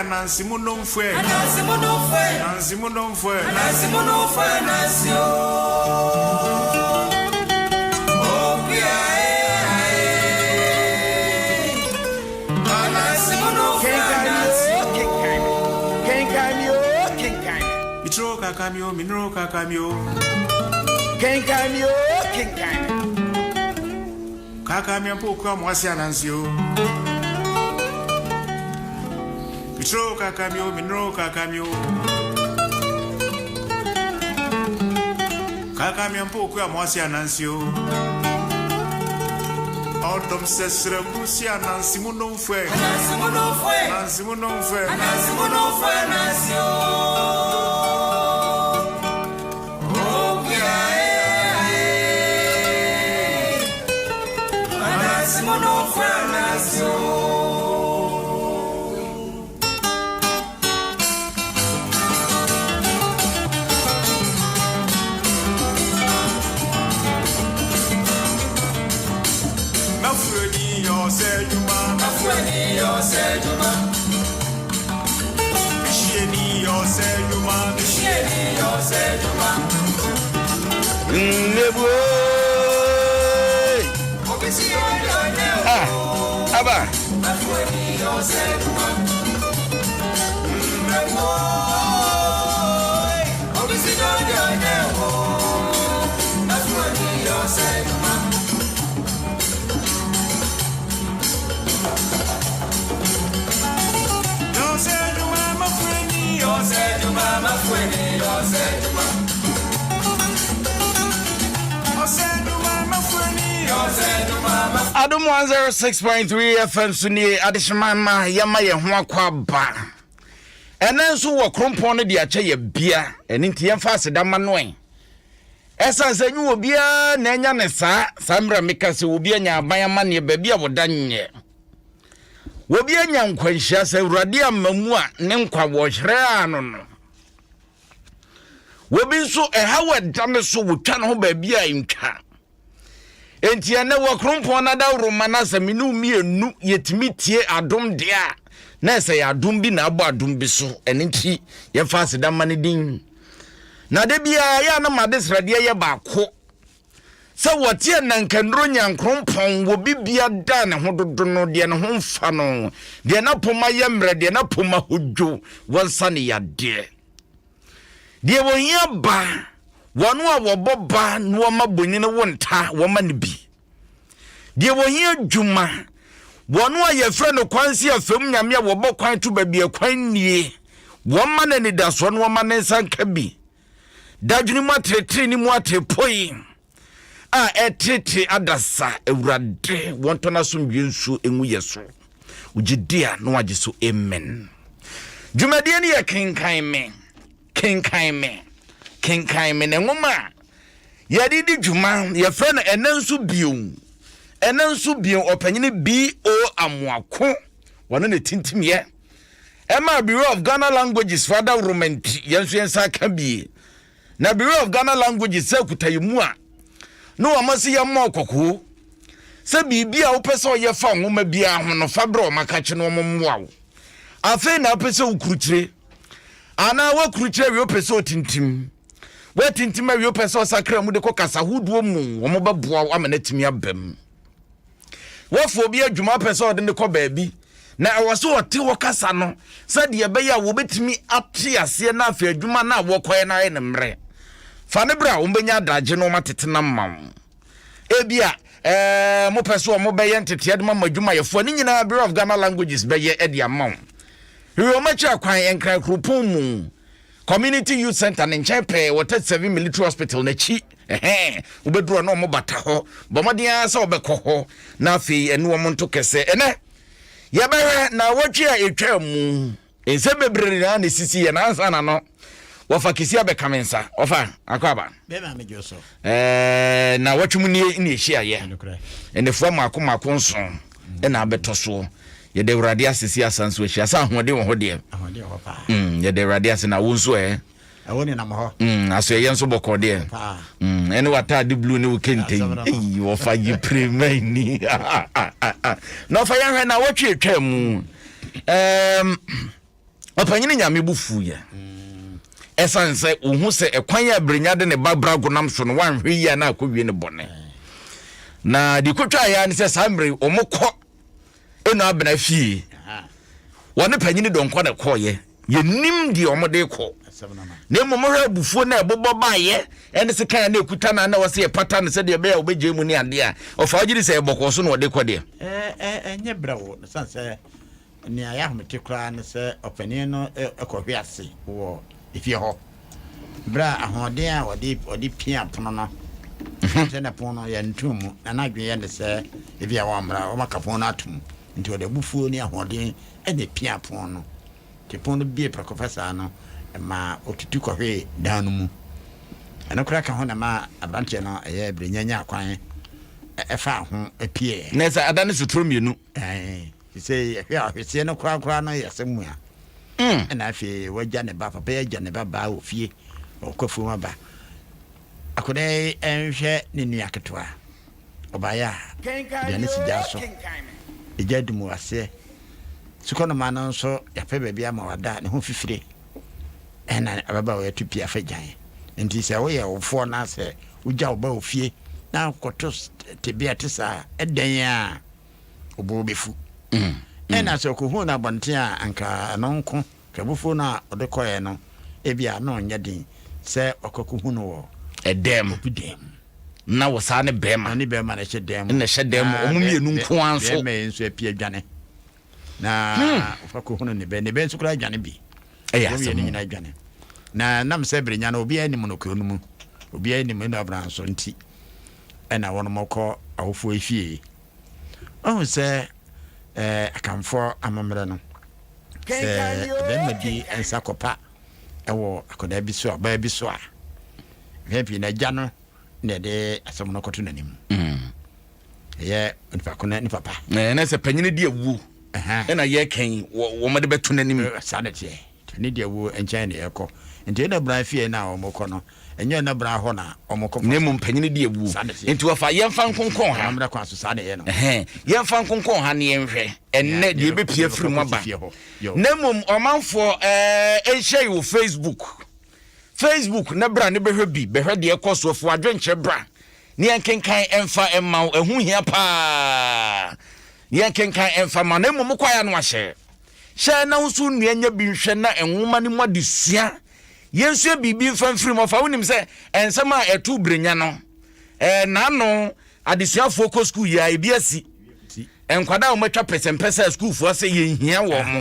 Anansi mu nomfue. Anansi mu nomfue. Anansi mu nomfue. Anansi mu nomfue anansi o. Okuya e ae. Anansi mu nomfue anansi o. Kenkan mi o, kenkan mi o, kenkan mi. Mitro kakami o, minro kakami o. Kenkan mi o, kenkan mi. Kakami mpo okura mo ase anansi o. Mitro kakami o, minro kakami o. Kakami mpo okura mo ase anansi o. Ọdọm sẹsẹrẹ kuru si anansi mu nomfue. Anansi mu nomfue. Anansi mu nomfue. Anansi mu nomfue anansi o. Okuya e ae. Anansi mu nomfue anansi o. Mafureni ọsẹ juma. Mafueni ọsẹ juma. Mishieni ọsẹ juma. Mishieni ọsẹ juma. Nnebu. Obisi ọdẹ ọdẹ o. Ah, aba. Mafueni ọsẹ juma. Mmewo. Obisi ọdẹ ọdẹ o. Mafueni ọsẹ juma. Ọsẹ juma mafureni Ọsẹ juma mafueni ọsẹ juma. ọsẹ juma mafureni Ọsẹ juma mafueni. Adom 106.3 FM so nie adehyema ma yɛma yɛn ho akɔ aba. Ɛnɛ nso wɔ krompɔn no de akyɛ yɛ bia, ɛno nti yɛmfa aseda ma no ɛ. Ɛsiane sɛ nyɛ obiara na anya ne saa saa mmerɛ meka sɛ obi anya aban amanneɛ baabi a wɔda nyɛ. Obi anya nkwanhyia sɛ Awurade amma mu a ne nkwa wɔ hwerɛ ano no. Obi nso ɛhaw ɛda ne so wɔtwa ne ho baabi a ntwa. Enti ɛnɛ wɔ krompɔn no adaworoma no asɛ me ne wo mmienu yɛtumi tie adom deɛ a na ɛsɛ yɛ adom bi na abɔ adom bi so. Ɛno nti yɛmfa aseda ma no din. Na da biara yɛ a na made sradeɛ yɛ baako sɛ wɔte anankannuro nyankrompɔn wɔ bibia da ne ho dodo no deɛ ne ho mfa no deɛ n'apoma yɛ mmerɛ deɛ n'apoma hodwo wɔnsa ne yadeɛ deɛ wɔhia ba wɔn a wɔbɔ ba na wɔma bonyini wo nta wɔma no bi deɛ wɔhia adwuma wɔn a yɛfrɛ no kwan si afam nyame a wɔbɔ kwan to baabi a kwan nnie wɔma no anidasoɔ na wɔma ne nsa nka bi dadwene mu ateretere ne mu aterepoi a ɛtete adasa awurade wɔntɔ no asomdwe nsuo ngu yɛ so wogye di a na wagye so amen. Dwumadie no yɛ kenkan me kenkan me kenkan me na nwoma a yɛde di dwuma yɛfrɛ no ɛnɛ nso bio ɛnɛ nso bio ɔpanyini B.O. Amoako wɔne ne tintimyɛ ɛma Bureau of Ghana Languages fa dawuroma nti yɛn nso yɛn nsa aka bie na Bureau of Ghana Languages sɛ kuta yi mu a na wɔn ase yɛ mmɔ kɔkɔɔ sɛ biribi a wopɛ sɛ ɔyɛ fa nwoma biara ho no fa berɛ wɔn akakye no wɔn mmoa wo. Afei na wopɛ sɛ wokurukyire anaa woakurukyire awie wopɛ sɛ otintim woatintim awie wopɛ sɛ ɔsakra mu de kɔ kasa hodoɔ mu wɔn bɛboa wo ama no atumi aba mu. Wɔfo obi adwuma wopɛ sɛ ɔde ne kɔ baabi na ɛwɔ sɛ ɔte hɔ kasa no sɛdeɛ ɛbɛyɛ a wɔbɛtumi ate aseɛ na afei adwuma no a wɔkɔɛ no ayɛ no mmerɛ. Fa ne berɛ a wɔbɛnya adagye no wɔatete no ama wo. Ebia ɛɛ mopɛ sɛ wɔn bɛyɛ nteteɛ de ma mo adwumayɛfoɔ ne nyinaa Bureau of Ghana Languages bɛyɛ de ama wo. Hwehwɛ wɔn akyi akwan Nkran kuropɔn mu Community Youth Center ne nkyɛn pɛɛ wɔ 37 Military Hospital n'akyi. Ɛhɛn wobɛduru ɔne wɔn bata hɔ. Bɔ mmɔden ara sɛ wɔbɛkɔ hɔ na afei ɛne wɔn nto kɛsɛ. Ɛnɛ yɛbɛhwɛ na awɔtwe a ɛtwa mu nsɛm bebree na na esisi yɛ nansa na no wɔfa kesi abɛka me nsa wɔfa akɔ aba ɛɛ na wɔtwe mu nie ne ehyia yɛ ɛnɛfua mako mako nson ɛna abɛtɔ soɔ yɛde awurade ase si asan so ahyia sɛ ahoɔden wɔ hɔ deɛ yɛde awurade ase na wo nso ɛ ɛwɔ nenam hɔ. Aso ɛyɛ nso bɔkɔ deɛ. Ɛne w'ataade blue ne wo kente yi. Wɔfa yi pirema ni. Na ɔfa yɛn hwɛ na wɔtwe atwa mu. Um, Ɔpanyini Nyame bo fuiɛ ɛsiane sɛ ɔhu sɛ ɛkwan a Brenya de ne ba Brago nam so no wanhwɛ yie a na akɔwie ne bɔne. Na deɛ kɔtwaeɛ ara ne sɛ saa mmerɛ wɔn kɔ Eno Abena fie. Wɔne panyini Donkor na ɛkɔɔyɛ. Yɛnim deɛ wɔn de kɔ. Na mmom hwɛ abufuo na ɛbobɔ baeɛ ɛne sekan a na ɛkuta no a na wɔsɛ yɛpata no sɛdeɛ ɛbɛyɛ a wɔbɛgyae mu ne adeɛ a ɔfa wogye di sɛ ɛbɔkɔɔ so na wɔde kɔ deɛ. Ɛnyɛ brɛoo, ɛsiane sɛ Nea ɛyɛ ahomete koraa ne sɛ ɔpanyin no kɔhwe ase wɔ efie hɔ bere a ahoɔden a ɔde ɔde pia pono no sɛ na pono no yɛnto mu na n'adwene yɛ ne sɛ ebi a wɔmmra wɔaka pono no atom nti ɔde abufuo ne ahoɔden na epia pono no nti pono no bie prɛko pɛ saa no ma otutu kɔhwee dan no mu. Ɛno koraa ka ho na ma aberanteɛ no ɛyɛ berenya nyaa kwan ɛfaa ho pieɛ. Na ɛsɛ ada ne sotoro mmienu. Ɛɛ. Sesei ɛhwɛ a ɔhweseɛ no korakora no yɛ asɛm mua. Ɛna afei wagya ne ba, papa yi agya ne ba baa wɔ fie, ɔkɔ afuom aba. Akwadaa yi nhwɛ ne nua ketewa. Ɔbaeɛ a, aduane si gya so, egya dum wɔ aseɛ. Sukɔnoma no nso, yɛapɛ baabi ama wada, ne ho fifire. Ɛna ababaawa yi atu pie afa gyan. Nti sɛ woyɛ wofoɔ na sɛ wogya wo ba wɔ fie na wokɔto tebea te saa a, ɛdɛn a wo bo bɛfu. Ɛna sɛ ɔkɔhuu no abɔnten a, anka ɛno nko, ka abufuo no a ɔde kɔeɛ no, ebia ano nyɛ den sɛ ɔkɔ kɔhu no wɔ Ɛdan mu. obi dan mu. Na wɔ saa ne bɛrima. Na ne bɛrima na ɛhyɛ dan mu. Na ɛhyɛ dan mu, wɔn mmienu nko ara nso. Bɛrima yi nso apue adwane. Na ɔfa kɔhunu ne bɛ, ne bɛ nso koraa adwane bi. Ɛyɛ Wɔn asɛm mmienu o. nyinaa adwane. Na nam sɛ Brenya no, obiara nim no kuro no mu. Obiara nim Eno Abraham nso nti, ɛna wɔn kɔ awofoɔ yi fie. Woahu sɛ eh, Akanfoɔ amammerɛ no, sɛ barima bi nsa kɔpa wɔ akwadaa bi so a, ɔbaa bi so a, mpɛn pii no agya no na ɛde asɛm no kɔto n'anim. Mm. Ɛyɛ nipa ko ne papa. Ɛnɛ sɛ panyini di awuo ɛna yɛka yi wɔn de bɛto n'anim. Saa na ɛteɛ. Ne deɛ wo nkyɛn na yɛkɔ. Nti ɛna bra fie na wɔn kɔ no, ɛnyɛ ɛna bra hɔ na wɔn kɔ. Na mmom panyin di awuo. Nti wɔfa yɛnfa nkonkɔn ha. Amammerɛ kwan so saa na ɛyɛ no. Yɛnfa nkonkɔn ha na yɛnhwɛ ɛnnɛ deɛ ɛbɛpie afiri mu aba. Na mmom ɔmanfoɔ ɛɛ nhyɛ yi wɔ Facebook. Facebook na bra ne bɛhwɛ bi, bɛhwɛ deɛ ɛkɔ so, fo adwenkyerɛ bra ne yɛnkenkan ɛmfa ɛma wo, ɛho hia paa. Yɛnkenkan ɛmfa ma na mmom kɔ ayɛ no ahyɛ. Hyɛ na wo nso wo nua nya bi nhwɛ na nwoma no mu adesua. Yɛnsua biribi mfa mfiri mu. Ɔfa wonim sɛ nsɛm a ɛto brenya no, eh, n'ano adesuafoɔ kɔ sukuu yi a ebi asi. Nkwadaa a wɔatwa pɛsɛmpɛsɛ a sukuufoɔ sɛ yɛnhia wɔn mo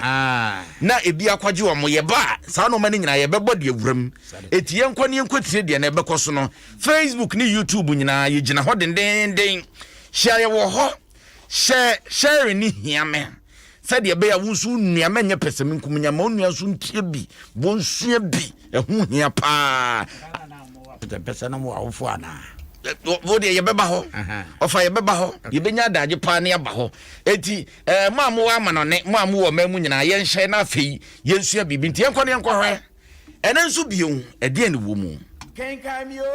na ebi akɔgye wɔn yɛba a saa nneɛma no nyinaa yɛbɛbɔ deɛ wuram. Eti yɛnkɔ ne yɛnkɔ tie deɛ na ɛbɛkɔ so no. Facebook ne YouTube nyinaa yɛgyina hɔ dendenden. Hyia yɛwɔ hɔ. Hyɛ sharing ne hia me. Sɛdeɛ ɛbɛyɛ a wo nso wo nua mɛnyɛ pɛsɛmenkominya ma wo nua nso ntie bi, wɔnsua bi, ɛho hia paa. Pɛsɛmpɛsɛ no wɔ awofo anaa? Wo deɛ yɛbɛba hɔ, ɔfa yɛbɛba hɔ, yɛbɛnya adagye paa ne aba hɔ. Eti ɛɛ mo a mowɔ amanɔne, mo a mowɔ ɔman mu nyinaa yɛnhyɛ na afei yɛnsua biribi. Nti yɛnkɔ ne yɛnkɔhwɛ. Ɛnɛ nso bio, ɛdeɛn na ɛwɔ mu? Kenkan mi oo.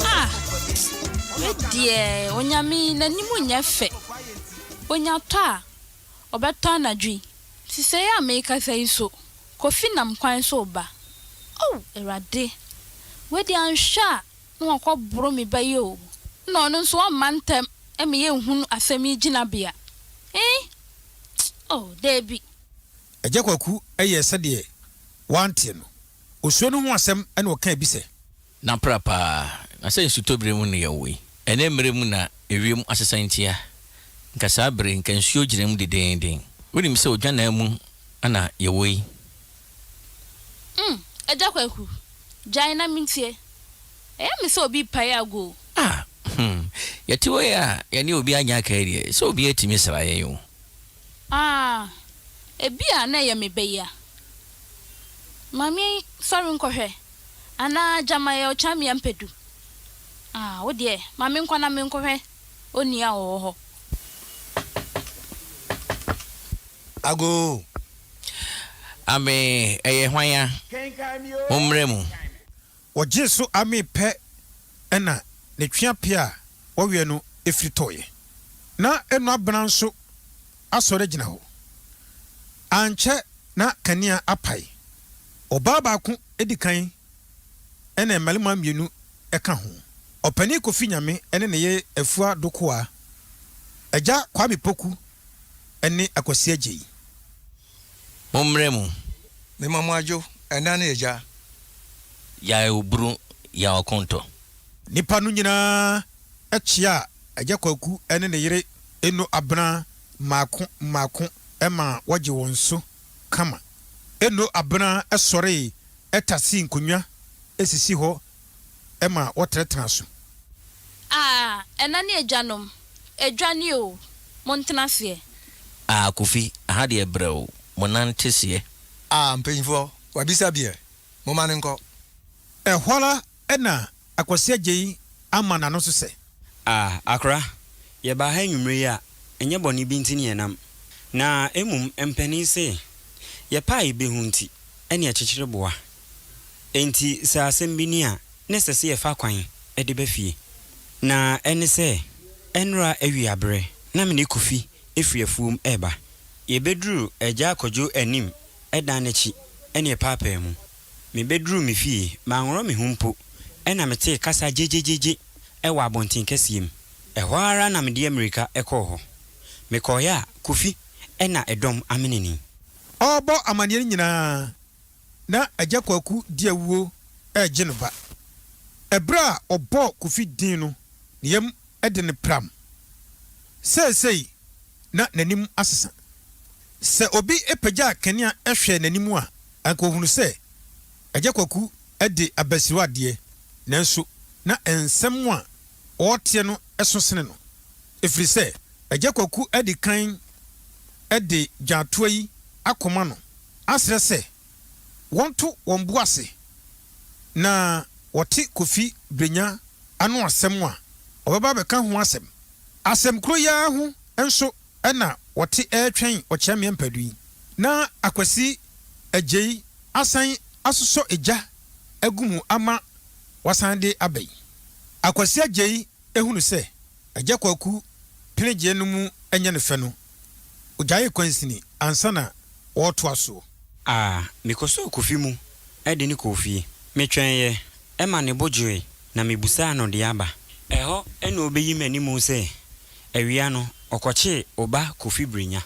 Ah! Wei deɛ Onyame n'anim nyɛ fɛ. Onya tɔ a, ɔbɛtɔ anadwo yi. Sesei a merekasa yi so, Kofi nam kwan so reba. Oh Awurade, wei deɛ anhwɛ a na wakɔboro me ba yi o. Na ɔno nso ɔmma ntɛm ma yɛnhunu asɛm yi gyinabea. Eh! Oh, dabi. Agya Kwaku yɛɛ sɛdeɛ wante no. Osuo no ho asɛm na ɔkaa bi sɛ. Na pra paa, na sɛ nsutɔ bere mu ne yɛwɔ yi. Ɛnnɛ mmere mu na ewiem asesa nti a, nka saa bere yi nka nsuo gyina mu dedeenden. Wonim sɛ odwannaa mu na yɛwɔ yi. Mm, Agya Kwaku, gyae na mentie. Ɛyɛ me sɛ obi repae agu o. Ah, hmm, yɛte hɔ yi a yɛne obi anyɛ aka yi deɛ, sɛ obi atumi sra yɛn o. Ah, ebia na ɛyɛ me ba yi a. Ma me sɔre nkɔhwɛ. Anaa gyama yɛ ɔkya me ampadu. Ah, wo deɛ, ma menkɔ na menkɔhwɛ. Onii a ɔwɔ hɔ. Agoo! Amee, ɛyɛ hwan a? Mommrɛ mu. Wɔgyee so amee pɛ na ne tweapea a wɔweɛ no firi tɔeɛ. Na Eno Abena nso asɔre agyina hɔ. Ankyɛ na kanea apae. Ɔbaa baako di kan na mmarima mmienu ka ho. Ɔpanin Kofi Nyame ne ne yere Afua Dokoa, Agya Kwame Poku ne Akwasi Agyei. Mommrɛ mu. Mema mo adwo, ɛna ne agya. Yae oburu, yaw akontɔ. Nnipa no nyinaa kyeaa Agya Kwaku ne ne yere Eno Abena mmaako mmaako ma wɔgye wɔn so kama. Eno Abena sɔree tasee nkonnwa sisi hɔ ma wɔtenatena so. Ah, ɛna ne agyanom, adwane o, montena aseɛ. Ah, Kofi, aha deɛ brɛoo, monante seɛ. Ah, mpanyinfoɔ, wabisa bi ɛ, momma no nkɔ. Ɛhɔ ara na Akwasi Agyei ama n'ano so sɛ. Ah, akora, yɛbaa ha anwummere yi a, ɛnyɛ bɔne bi nti ne yɛnam, na mmom mpanin se, yɛpɛ a yɛbɛhu nti ne ɛkyekyere boa. Enti sɛ asɛm bi ni a, na ɛsɛ sɛ yɛfa kwan de ba fie. Na ɛne sɛ, ɛnnora awiaberɛ na me ne Kofi firi afuom reba. Yɛbɛduruu Agya Kwadwo anim dan no akyi ne yɛpaapaa mu. Mebɛduruu me fie, manworɔ me ho mpo na metee kasa gyegyegyegye wɔ abɔnten kɛseɛ mu. Ɛhɔ ara na mede ammirika kɔɔ hɔ. Mekɔeɛ a, Kofi na ɛdɔm amene ni. Ɔrebɔ amaneɛ no nyinaa, na Agya Kwaku di awuo regye no ba. Ɛberɛ a ɔbɔɔ Kofi din no, ne yam de no pram. Seesei na n'anim asesa. Sɛ obi pagyaa kanea hwɛɛ n'anim a, anka ɔhunu sɛ Agya Kwaku de abasiriwa adeɛ, nanso na nsɛm a ɔreteɛ no so sene no, ɛfiri sɛ Agya Kwaku adi kan de dwaatoa yi akɔma no asrɛ sɛ wɔnto wɔn bo ase na wɔte Kofi Brenya ano asɛm a, ɔbɛba abɛka ho asɛm. Asɛm koro yi ara ho nso na wɔte retwɛn Ɔkyeammea Mpadu yi na Akwasi Agyei asan asosɔ gya agu mu ama wasan de aba yi. Akwasi Agyei hunu sɛ Agya Kwaku penegyeɛ no mu nyɛ no fɛ no, ɔgyaee kwansini ansa na ɔretoa soɔ. A Mekɔsɔɔ Kofi mu de no kɔɔ fie. Metwɛneeɛ ma ne bo dwoe na mebusaa no deɛ aba. Ɛhɔ na ɔbɛyi m'animu sɛ awia no ɔkɔkyee Oba Kofi Brenya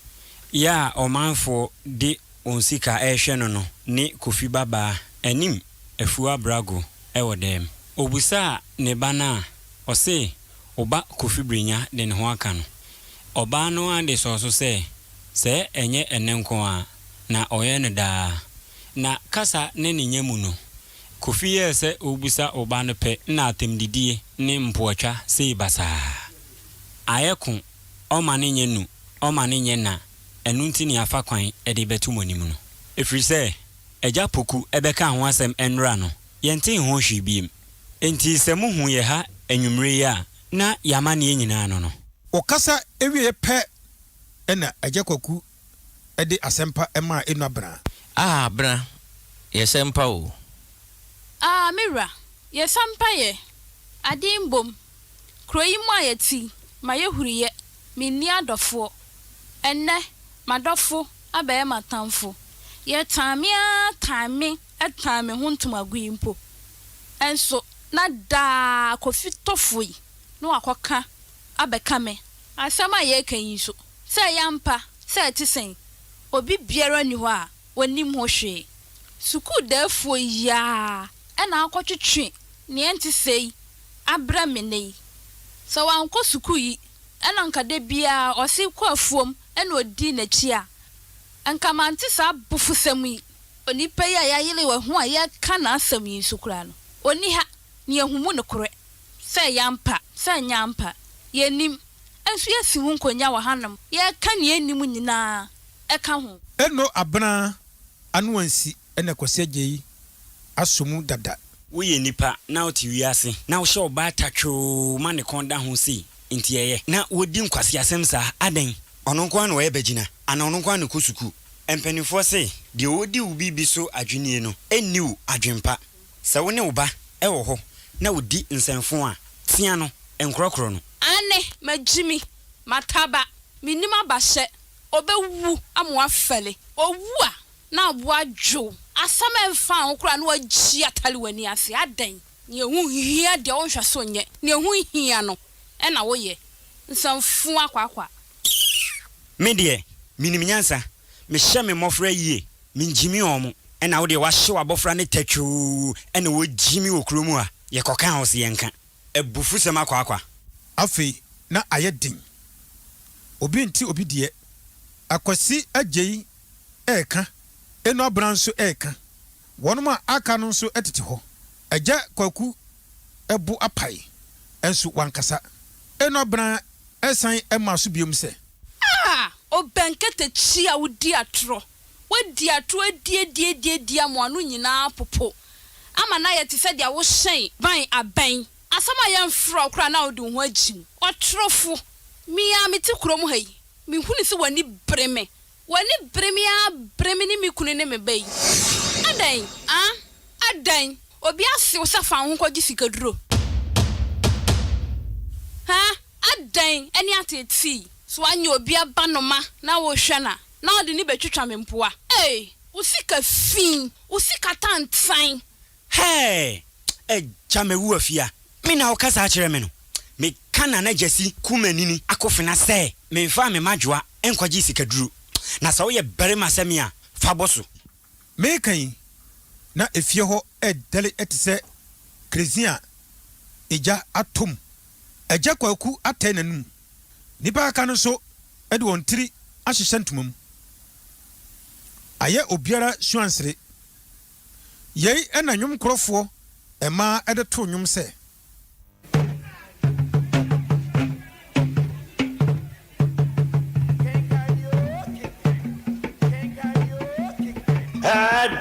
yɛ a ɔmanfoɔ de wɔn sika rehwɛ no no ne Kofi babaa anim Afua Brago wɔ dɛm. Ɔbusaa ne ba no a, ɔse Oba Kofi Brenya de ne ho aka no. Ɔbaa no ara de sɔɔ so sɛ, sɛɛ ɛnyɛ ɛnnɛ nko ara, na ɔyɛ no daa. Na kasa ne ne nya mu no, Kofi yɛɛ sɛ ɔrebisa ɔba no pɛ na atɛmdidie ne mpoatwa sei basaa. Ayɛ ko, ɔma no nyɛ nu, ɔma no nyɛ na, ɛno nti ne afa kwan de rebɛto mo anim no. Ɛfiri sɛ Agya Poku bɛkaa ho asɛm nnora no, yɛntee ho hwee biem. Enti sɛ mohu yɛ ha anwummere yi a, na y'amanneɛ nyinaa no no. Ɔkasa wieɛ pɛ na Agya Kwaku de asɛmpa maa Enua Bena. Ah Bena, yɛ sɛmpa o. Ah me wura, yɛ sɛmpa yɛ. Ade mbom, kuro yi mu a yɛte yi, mayɛ huruyɛ, menni adɔfoɔ. Ɛnnɛ, m'adɔfo abɛyɛ m'atamfo. Yɛtan me ara tan me tan me ho ntomago yi mpo. Nso na daa Kofi tɔfo yi na wakɔka abɛka me asɛm a yɛreka yi nso, sɛ ɛyɛ ampa, sɛ ɛte sɛn, obi biara nni hɔ a ɔnim ho hwee. Sukuu daafoɔ yi ara na akɔtwetwe nea ɛnte sɛɛ yi abrɛ me nnɛ yi. Sɛ wankɔ sukuu yi na anka da biara ɔse kɔ afuom na ɔdi n'akyi a, anka mante saa abofosɛm yi. Onipa yi a yɛayere yɛn ho a yɛreka n'asɛm yi nso koraa no, ɔnni ha, na yɛahu mu nokorɛ, sɛ ɛyɛ ampa, sɛ ɛnyɛ ampa, yɛnnim. Nso yɛasi ho nkonnwa wɔ hanom, yɛreka nea yɛnnim nyinaa ka ho. Eno Abena ano ansi na Kwasi Agyei asɔ mu dada. Woyɛ nipa na wote wiase na wohyɛ ɔbaa tatwoo ma ne kɔn da ho sei. Nti ɛyɛ. Na wɔdi nkwaseasɛm saa? Adɛn? Ɔno nko ara na ɔyɛ bagyina? Anaa ɔno nko ara na ɔkɔ sukuu? Mpanimfoɔ se, deɛ ɔdi wo biribi so adwennie no nni wo adwempa. Sɛ wo ne wo ba wɔ hɔ na ɔdi nsɛmfoo a, tea no, nkorɔkorɔ no. Aane, magyimi, mataba, mennim abahyɛ, ɔbɛwu ama wafɛle, ɔwu a, na aboa adwo, asɛm a ɛmfa ho koraa na wagyi atare w'ani ase, adɛn? Nea ɛho hia deɛ wonhwɛ so nyɛ, nea ɛho hia no na woyɛ, nsɛmfoo akwaakwa. Me deɛ, menim nyansa, mehyɛ me mmɔfra yie, mengyimi wɔn, ɛna wo deɛ woahye w'abɔfra no tatwoo ɛna wɔgyimi wɔ kuro mu ha, yɛkɔka a wo se yɛnka. Abufusɛm akwaakwa. Afei na ayɛ den. Obi nte obi deɛ. Akwasi Agyei reka, Eno Abena nso reka. Wɔnom a aka no nso tete hɔ. Agya Kwaku bo apae, nso wankasa. Eno Abena san maa so biom sɛ. Ah! Obɛnketekyi a wodi atorɔ. Woadi atorɔ adi adi adi adi ama w'ano nyinaa apopo ama no ayɛ te sɛ deɛ wohyɛn ban abɛn. Asɛm a yɛmfrɛ wo koraa na wode wo ho agyim. Ɔtorofo! Me ara mete kurom ha yi, mehunu sɛ w'ani bere me. W'ani bere me ara bere me ne me kunu ne me ba yi. Adɛn? Ah? Adɛn? Obi ase wo sɛ fa wo ho kɔgye sikaduro? Ha? Adɛn ne ateetee? So woanyɛ obi abanoma na worehwɛ no a, na wode no bɛtwitwa me mpoa? Ei, wo sika fi, wo sika tantan. Hɛɛ! Agya mawu afia, me na woka saa kyerɛ me no? Meka Nana Gyasi Kumanini akofena sɛ memfaa me madwoa nkɔgyee sikaduro, na sɛ woyɛ barima sɛ me a, fa bɔ so. Mereka yi, na efie hɔ redɛre te sɛ kerosene a egya atɔ mu. Agya Kwaku atɛe n'anom. Nnipa a aka no nso de wɔn tiri ahyehyɛ ntoma mu. Ayɛ obiara suansere. Yei na nnwom korɔfoɔ mmaa de too nnwom sɛ.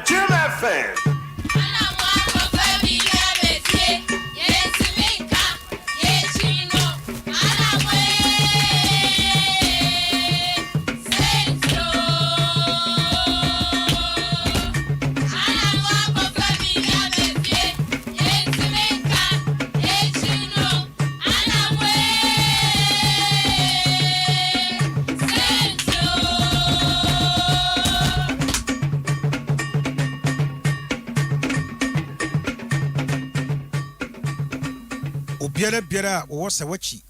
Jim FM. Obiara biara a wɔwɔ sawakyi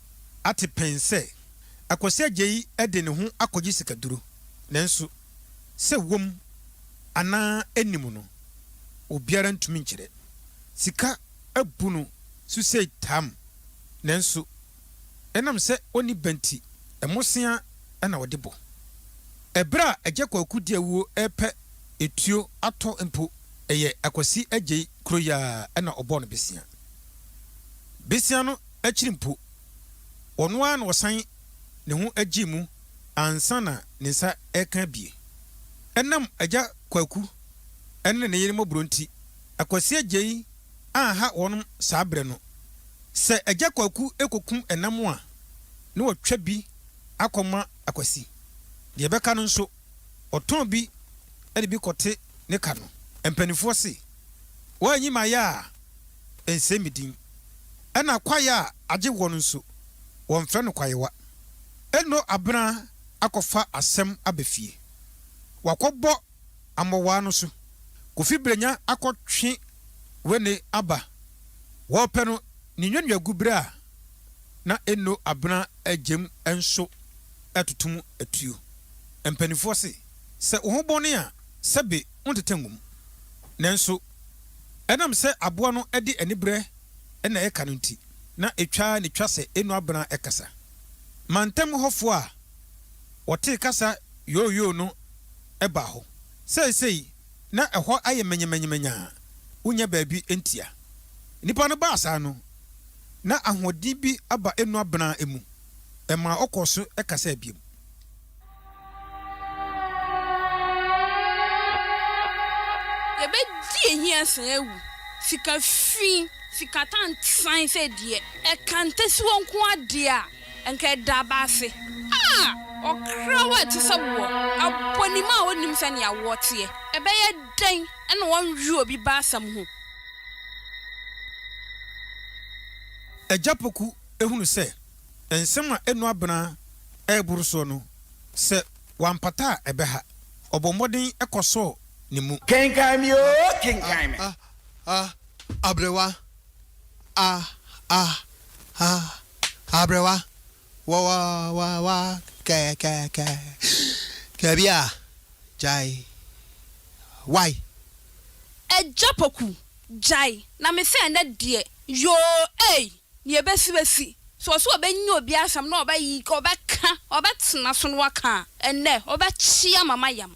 ate pɛn sɛ Akwasi Agyei de ne ho akɔgye sikaduro, nanso sɛ wom anaa enni mu no, obiara ntumi nkyerɛ. Sika abu no so sei tam, nanso ɛnam sɛ onni ba nti, mmosea na ɔde bɔ. Ɛberɛ a Agya Kwaku Diawuo repɛ etuo atɔ mpo, ɛyɛ Akwasi Agyei kuro yi ara na ɔbɔɔ no besia. Besia no akyiri mpo, ɔno ara na ɔsan ne ho gyee mu ansa na ne nsa reka abue. Ɛnam Agya Kwaku ne ne yere mmɔborɔ nti, Akwasi Agyei anha wɔnom saa berɛ no. Sɛ Agya Kwaku rekɔkum ɛnam a, na watwa bi akɔma Akwasi. Deɛ ɛbɛka no nso, ɔtɔn bi de bi kɔte ne ka no. Mpanimfoɔ se, Woanyi m'ayɛ a, ɛnsɛe me din. Ɛna kwaeɛ a agye woɔ no nso, wɔmfrɛ no kwaewa. Eno Abena akɔfa asɛm aba fie. Wakɔbɔ Amɔwaa no so. Kofi Brenya akɔtwe Wene aba. Wɔrepɛ no ne nnuanuagu berɛ a na Eno Abena agyam nso retoto mu atuo. Mpanimfoɔ se, sɛ wo ho bɔne a, sɛbe wonteta ngu mu. Nanso ɛnam sɛ aboa no de aniberɛ na ɛka no nti, na ɛtwa ara na ɛtwa sɛ Eno Abena kasa. Mantam hɔfoɔ a wɔtee kasa yooyoo no baa hɔ. Seesei na ɛhɔ ayɛ manyamanyamanya a wonnya baabi ntia. Nnipa no baa saa no, na ahoɔden bi aba Eno Abena mu. Ɛmaa ɔkɔɔ so kasaa bio. Yɛbɛdi ahia san awu. Sika fi, sika tantan sɛ deɛ. Ɛka ntasuo nko ara deɛ a. Nka ɛda aba ase. Ah! Ɔkrawa a ɛte sɛ woɔ, abɔnim a ɔnnim sɛnea woɔ teɛ, ɛbɛyɛ dɛn na wɔnwe obi ba asɛm ho? Agya Poku hunu sɛ nsɛm a Eno Abena reboro soɔ no, sɛ wampata a ɛbɛha. Ɔbɔɔ mmɔden kɔsɔɔ ne mu. Kenkan me oo, kenkan me. Ah ah aberewa ah ah ah aberewa wa wa wa wa kɛ kɛ kɛ kɛ bi a gyae wai. Agya Poku, gyae na me sɛ ɛnɛ deɛ yoo ei nea ɛbɛsi bɛsi sɛ ɔse ɔbɛnya obi asɛm na ɔbɛ ɔbɛka ɔbɛtena so na waka a ɛnɛ ɔbɛkye ama mayam.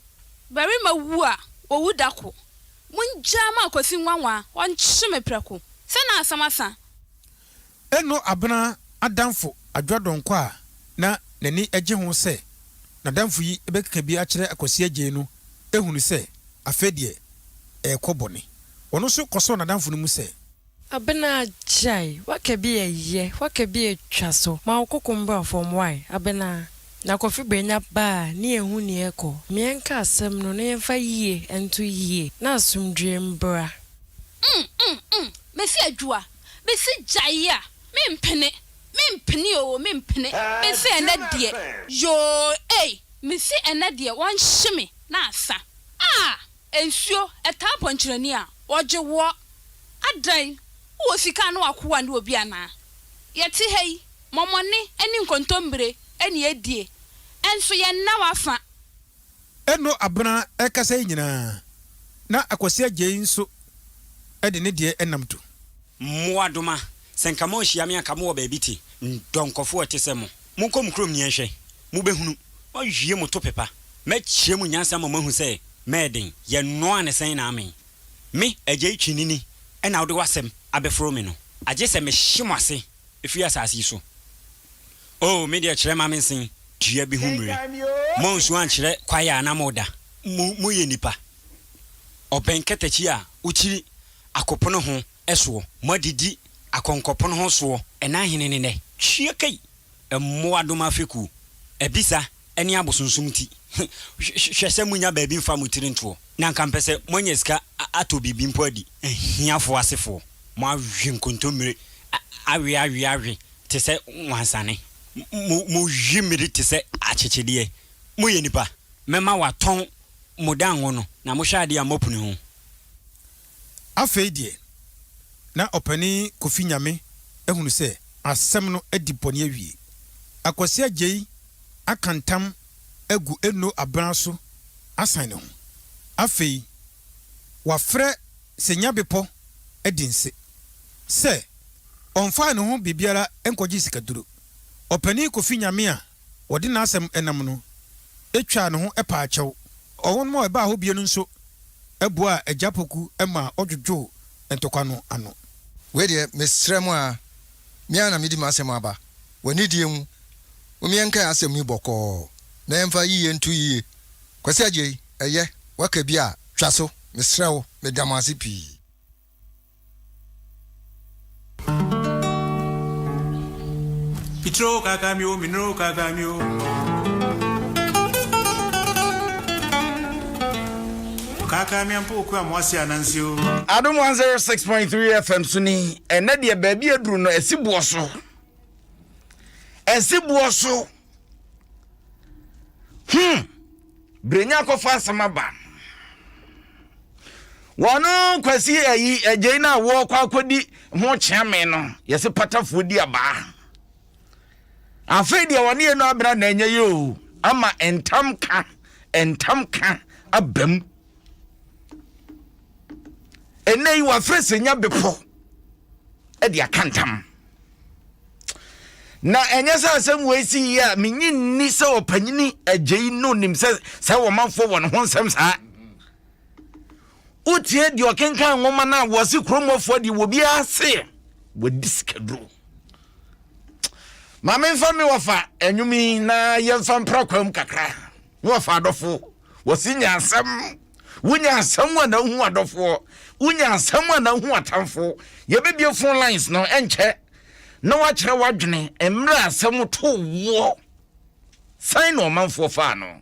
Barima wu a, owu da ko. Mongyaa ma Akwasi nwanwa, ɔnkye me prɛko. Sɛ na asɛm asa. Eno Abena adamfo Adwoa Donkor a na n'ani gye ho sɛ n'adamfo yi bɛkeka bi akyerɛ Akwasi Agyei no hunu sɛ afei deɛ ɛrekɔ bɔne. Ɔno nso kɔsɔɔ n'adamfo no mu sɛ. Abena gyae, waka bi ɛyɛ, waka bi atwa so, ma wo koko mbra fam wai, Abena. Na Kofi Brenya ba a ne yɛhu neɛ ɛkɔ, me yɛnka asɛm no na yɛnfa yie nto yie na asomdwie mbra. Mm mm mm mesi adwua, mesi gyae a, mempene, mempene oo mempene, mese ɛnɛ deɛ yoo ei, mese ɛnɛ deɛ wɔnhye me na asa, ah nsuo ɛtaa pɔnkyerɛni a, wɔgye woɔ. Adɛn, wowɔ sika a na w'akoa ne obi anaa? Yɛte ha yi, mɔmɔne ne nkontommire na yɛdie, nso yɛnna w'afa. Eno Abena rekasa yi nyinaa, na Akwasi Agyei nso de ne deɛ nam to. Mmoadoma, sɛ nka moanhyia me a nka mowɔ baabi te, ndɔnkɔfoɔ a ɛte sɛ mo. Monkɔ mo kurom ni ɛnhwɛ, mobɛhunu. Moawie mo to pepa. Mɛkyerɛ mo nyansa ama moahu sɛ mɛyɛ den. Yɛnoaa no sɛn na amen. Me, Agyei Twinini, na wode w'asɛm abɛforo me no, agye sɛ mehye mo ase firi asase yi so. O, me deɛ kyerɛ ma mensen dua bi ho mmire. Moansu ankyerɛ kwaeɛ a na moda. Mo, moyɛ nnipa. Ɔbɛn katakyi a wokyiri akopono ho soɔ. Moadidi akɔnkɔpono ho soɔ. Ɛna hene ne nnɛ? Tua kai! Mmoadoma fekuo, abisa ne abosonsom nti, hwɛ sɛ monnya baabi mfa mo tiri ntoɔ, na anka mpɛ sɛ moanya sika atɔ biribi mpo adi. Ahiafoɔ asefoɔ, moawe nkontommire awe awe awe te sɛ wansane, mo, mowe mmiri te sɛ akyekyedeɛ. Moyɛ nnipa, mɛma wɔatɔn mo dango no, na mohwɛ adeɛ a moapuni ho. Afei deɛ, na Ɔpanin Kofi Nyame ahunu sɛ asɛm no adi bɔne awie. Akwasi Agyei aka ntam agu Eno Abena so asan ne ho. Afei, wafrɛ Senya Bepɔ adi nse sɛ ɔmfaa ne ho biribiara nkɔgye sikaduro. Ɔpanin Kofi Nyame a wɔde n'asɛm nam no twaa ne ho paa kyɛw. Wɔn a wɔbaa hɔ bio no nso boaa Agya Poku ma ɔdwodwoo ntɔkwa no ano. Wei deɛ mesrɛ mo ara, me ara na medi m'asɛm aba wɔ anidie mu. Mom yɛnkae asɛm yi bɔkɔɔ na yɛmfa yiye nto yiye. Kwasi Agyei, ɛyɛ, woaka bi a, twa so, mesrɛ wo, meda mo ase pii. Mitro kakamio, minro kakamio. Kakamia mpo okua mo ase anansi o. Adom 106.3 FM so ni ɛnɛ deɛ baabi aduru no ɛsi boɔ so ɛsi boɔ so hmm Brenya akɔfa asɛm aba. Wɔn kwasi ayi agyei no a wɔkɔ akɔdi ho kyeame no yɛsɛ patafoɔ di abaa. Afei deɛ wɔne yɛn no abena na ɛnyɛ yɛ o ama ntam ka ntam ka aba mu. Ɛnɛ yi wafrɛ sɛ nya bepɔ de aka ntam. Na ɛnyɛ sɛ asɛm wei si yi a menye nni sɛ ɔpanyini agyei no nim sɛ sɛ wɔmanfoɔ wɔ ne ho nsɛm saa. Wotie deɛ ɔkenkan nwoma no a wɔse kuromɔfoɔ deɛ wɔ biara se wɔdi sikaduro. Ma memfa me wɔfa anwom yi na yɛmfa mpra kwam kakra. Me wɔfa adɔfo wɔse nya asɛm. Wonya asɛm a na wohu adɔfoɔ. Wonya asɛm a na wohu atamfo. Yɛbɛbie phone lines no ɛnkyɛ. na woakyerɛ w'adwene mmerɛ a asɛm too woɔ. Sɛn na ɔmanfoɔ faa no?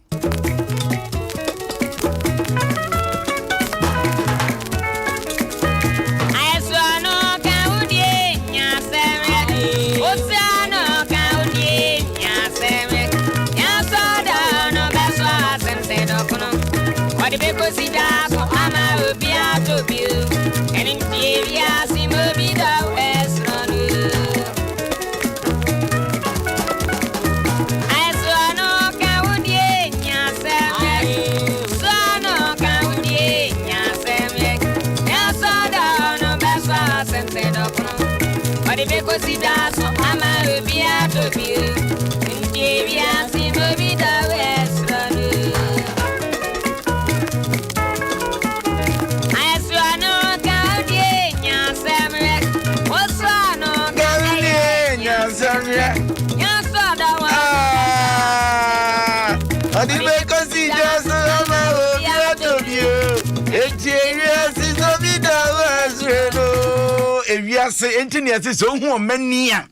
Ewiase enti ne ɛse sɛ ohu ɔmani a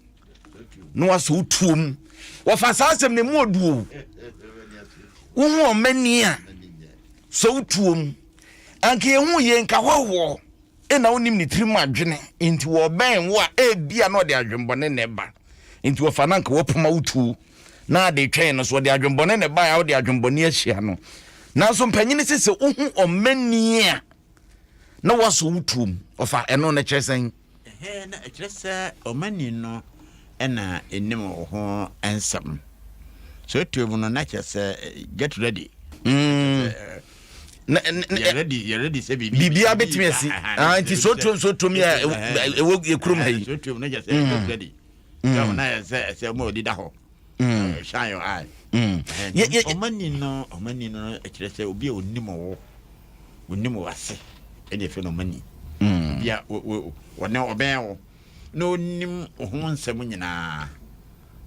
na wasɔ wo tuo mu. Wɔfa saa asɛm no mu oduo. Wohu ɔmani a sɛ wo tuo mu. Anka yɛhu yɛ nka hɔhoɔ ɛna wonim ne tirim adwene nti wɔbɛn wo a ebia na ɔde adwembɔne na ɛba nti wɔfa no anka wɔpoma wo tuo na ade twɛn no so ɔde adwembɔne na ɛbaeɛ a wode adwembɔne ahyia no. Nanso mpanyini sɛ sɛ wohu ɔmani a na wasɔ wo tuo mu ɔfa ɛno no kyerɛ sɛn? Ɛhɛɛ, na ɛkyerɛ sɛ ɔmanni no na ɛnim wo ho nsɛm. So ɛtuo mu no, na kyerɛ sɛ get ready. Mm. Yɛ ready, yɛ ready sɛ biribi. Biribiara bɛtumi asi. Ah, nti so tuom so tuom yɛ ɛwɔ yɛ kurom ha yi. So tuom no kyerɛ sɛ get mm. ready. Sɛ na yɛ sɛ ɛsɛ mo ɔdi da hɔ. Mm. Shine your eye. Ɔmanni no, ɔmanni no kyerɛ sɛ obi a onim wo. Onim w'ase ɛna ɛfɛ no ɔmani. Mm. Obi a wɔne ɔbɛn wo na onim wo ho nsɛm nyinaa.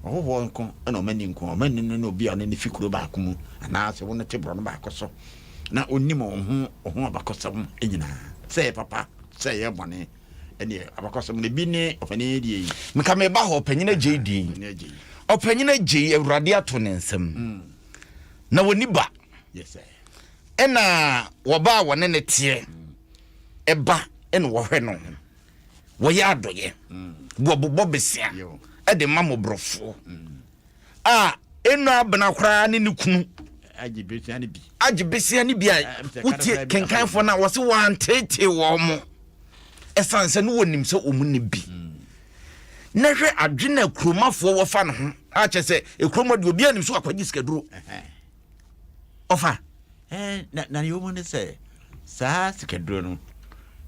Ɔhohoɔ nko ɛna ɔmani nko. Ɔmani no ne obi a ɔne ne fi kuro baako mu anaasɛ wo no te borɔno baako so na onim wo ho wo ho abakɔsɛm nyinaa. Sɛ ɛyɛ papa, sɛ ɛyɛ bɔne ɛne abakɔsɛm no ebi ne ɔpanin die yi. Meka meba hɔ ɔpanyin agyei din. Ɔpanyin agyei awurade ato ne nsam. Mm. Na wɔni ba. Yes sir. Ɛna wɔba a wɔne ne teɛ ɛba ɛna wɔhwɛ no wɔyɛ adɔyɛ wɔbobɔ besia ɛde ma mmɔborɔfoɔ a ɛnu abena koraa ne ne kunu agye besia ne bi agye besia ne bi a wotie kenkanfoɔ no a wɔse wɔanteetee wɔn mo ɛsiane sɛ ne wɔnim sɛ wɔn ne bi na hwɛ adwene a kuromafoɔ wɔfa no ho akyɛ sɛ ekurom deɛ obiara nim so akɔgye sikaduro Ɔfa. Ɛɛ, na, na nea ɛwɔ mu ne sɛ, saa sikaduro no,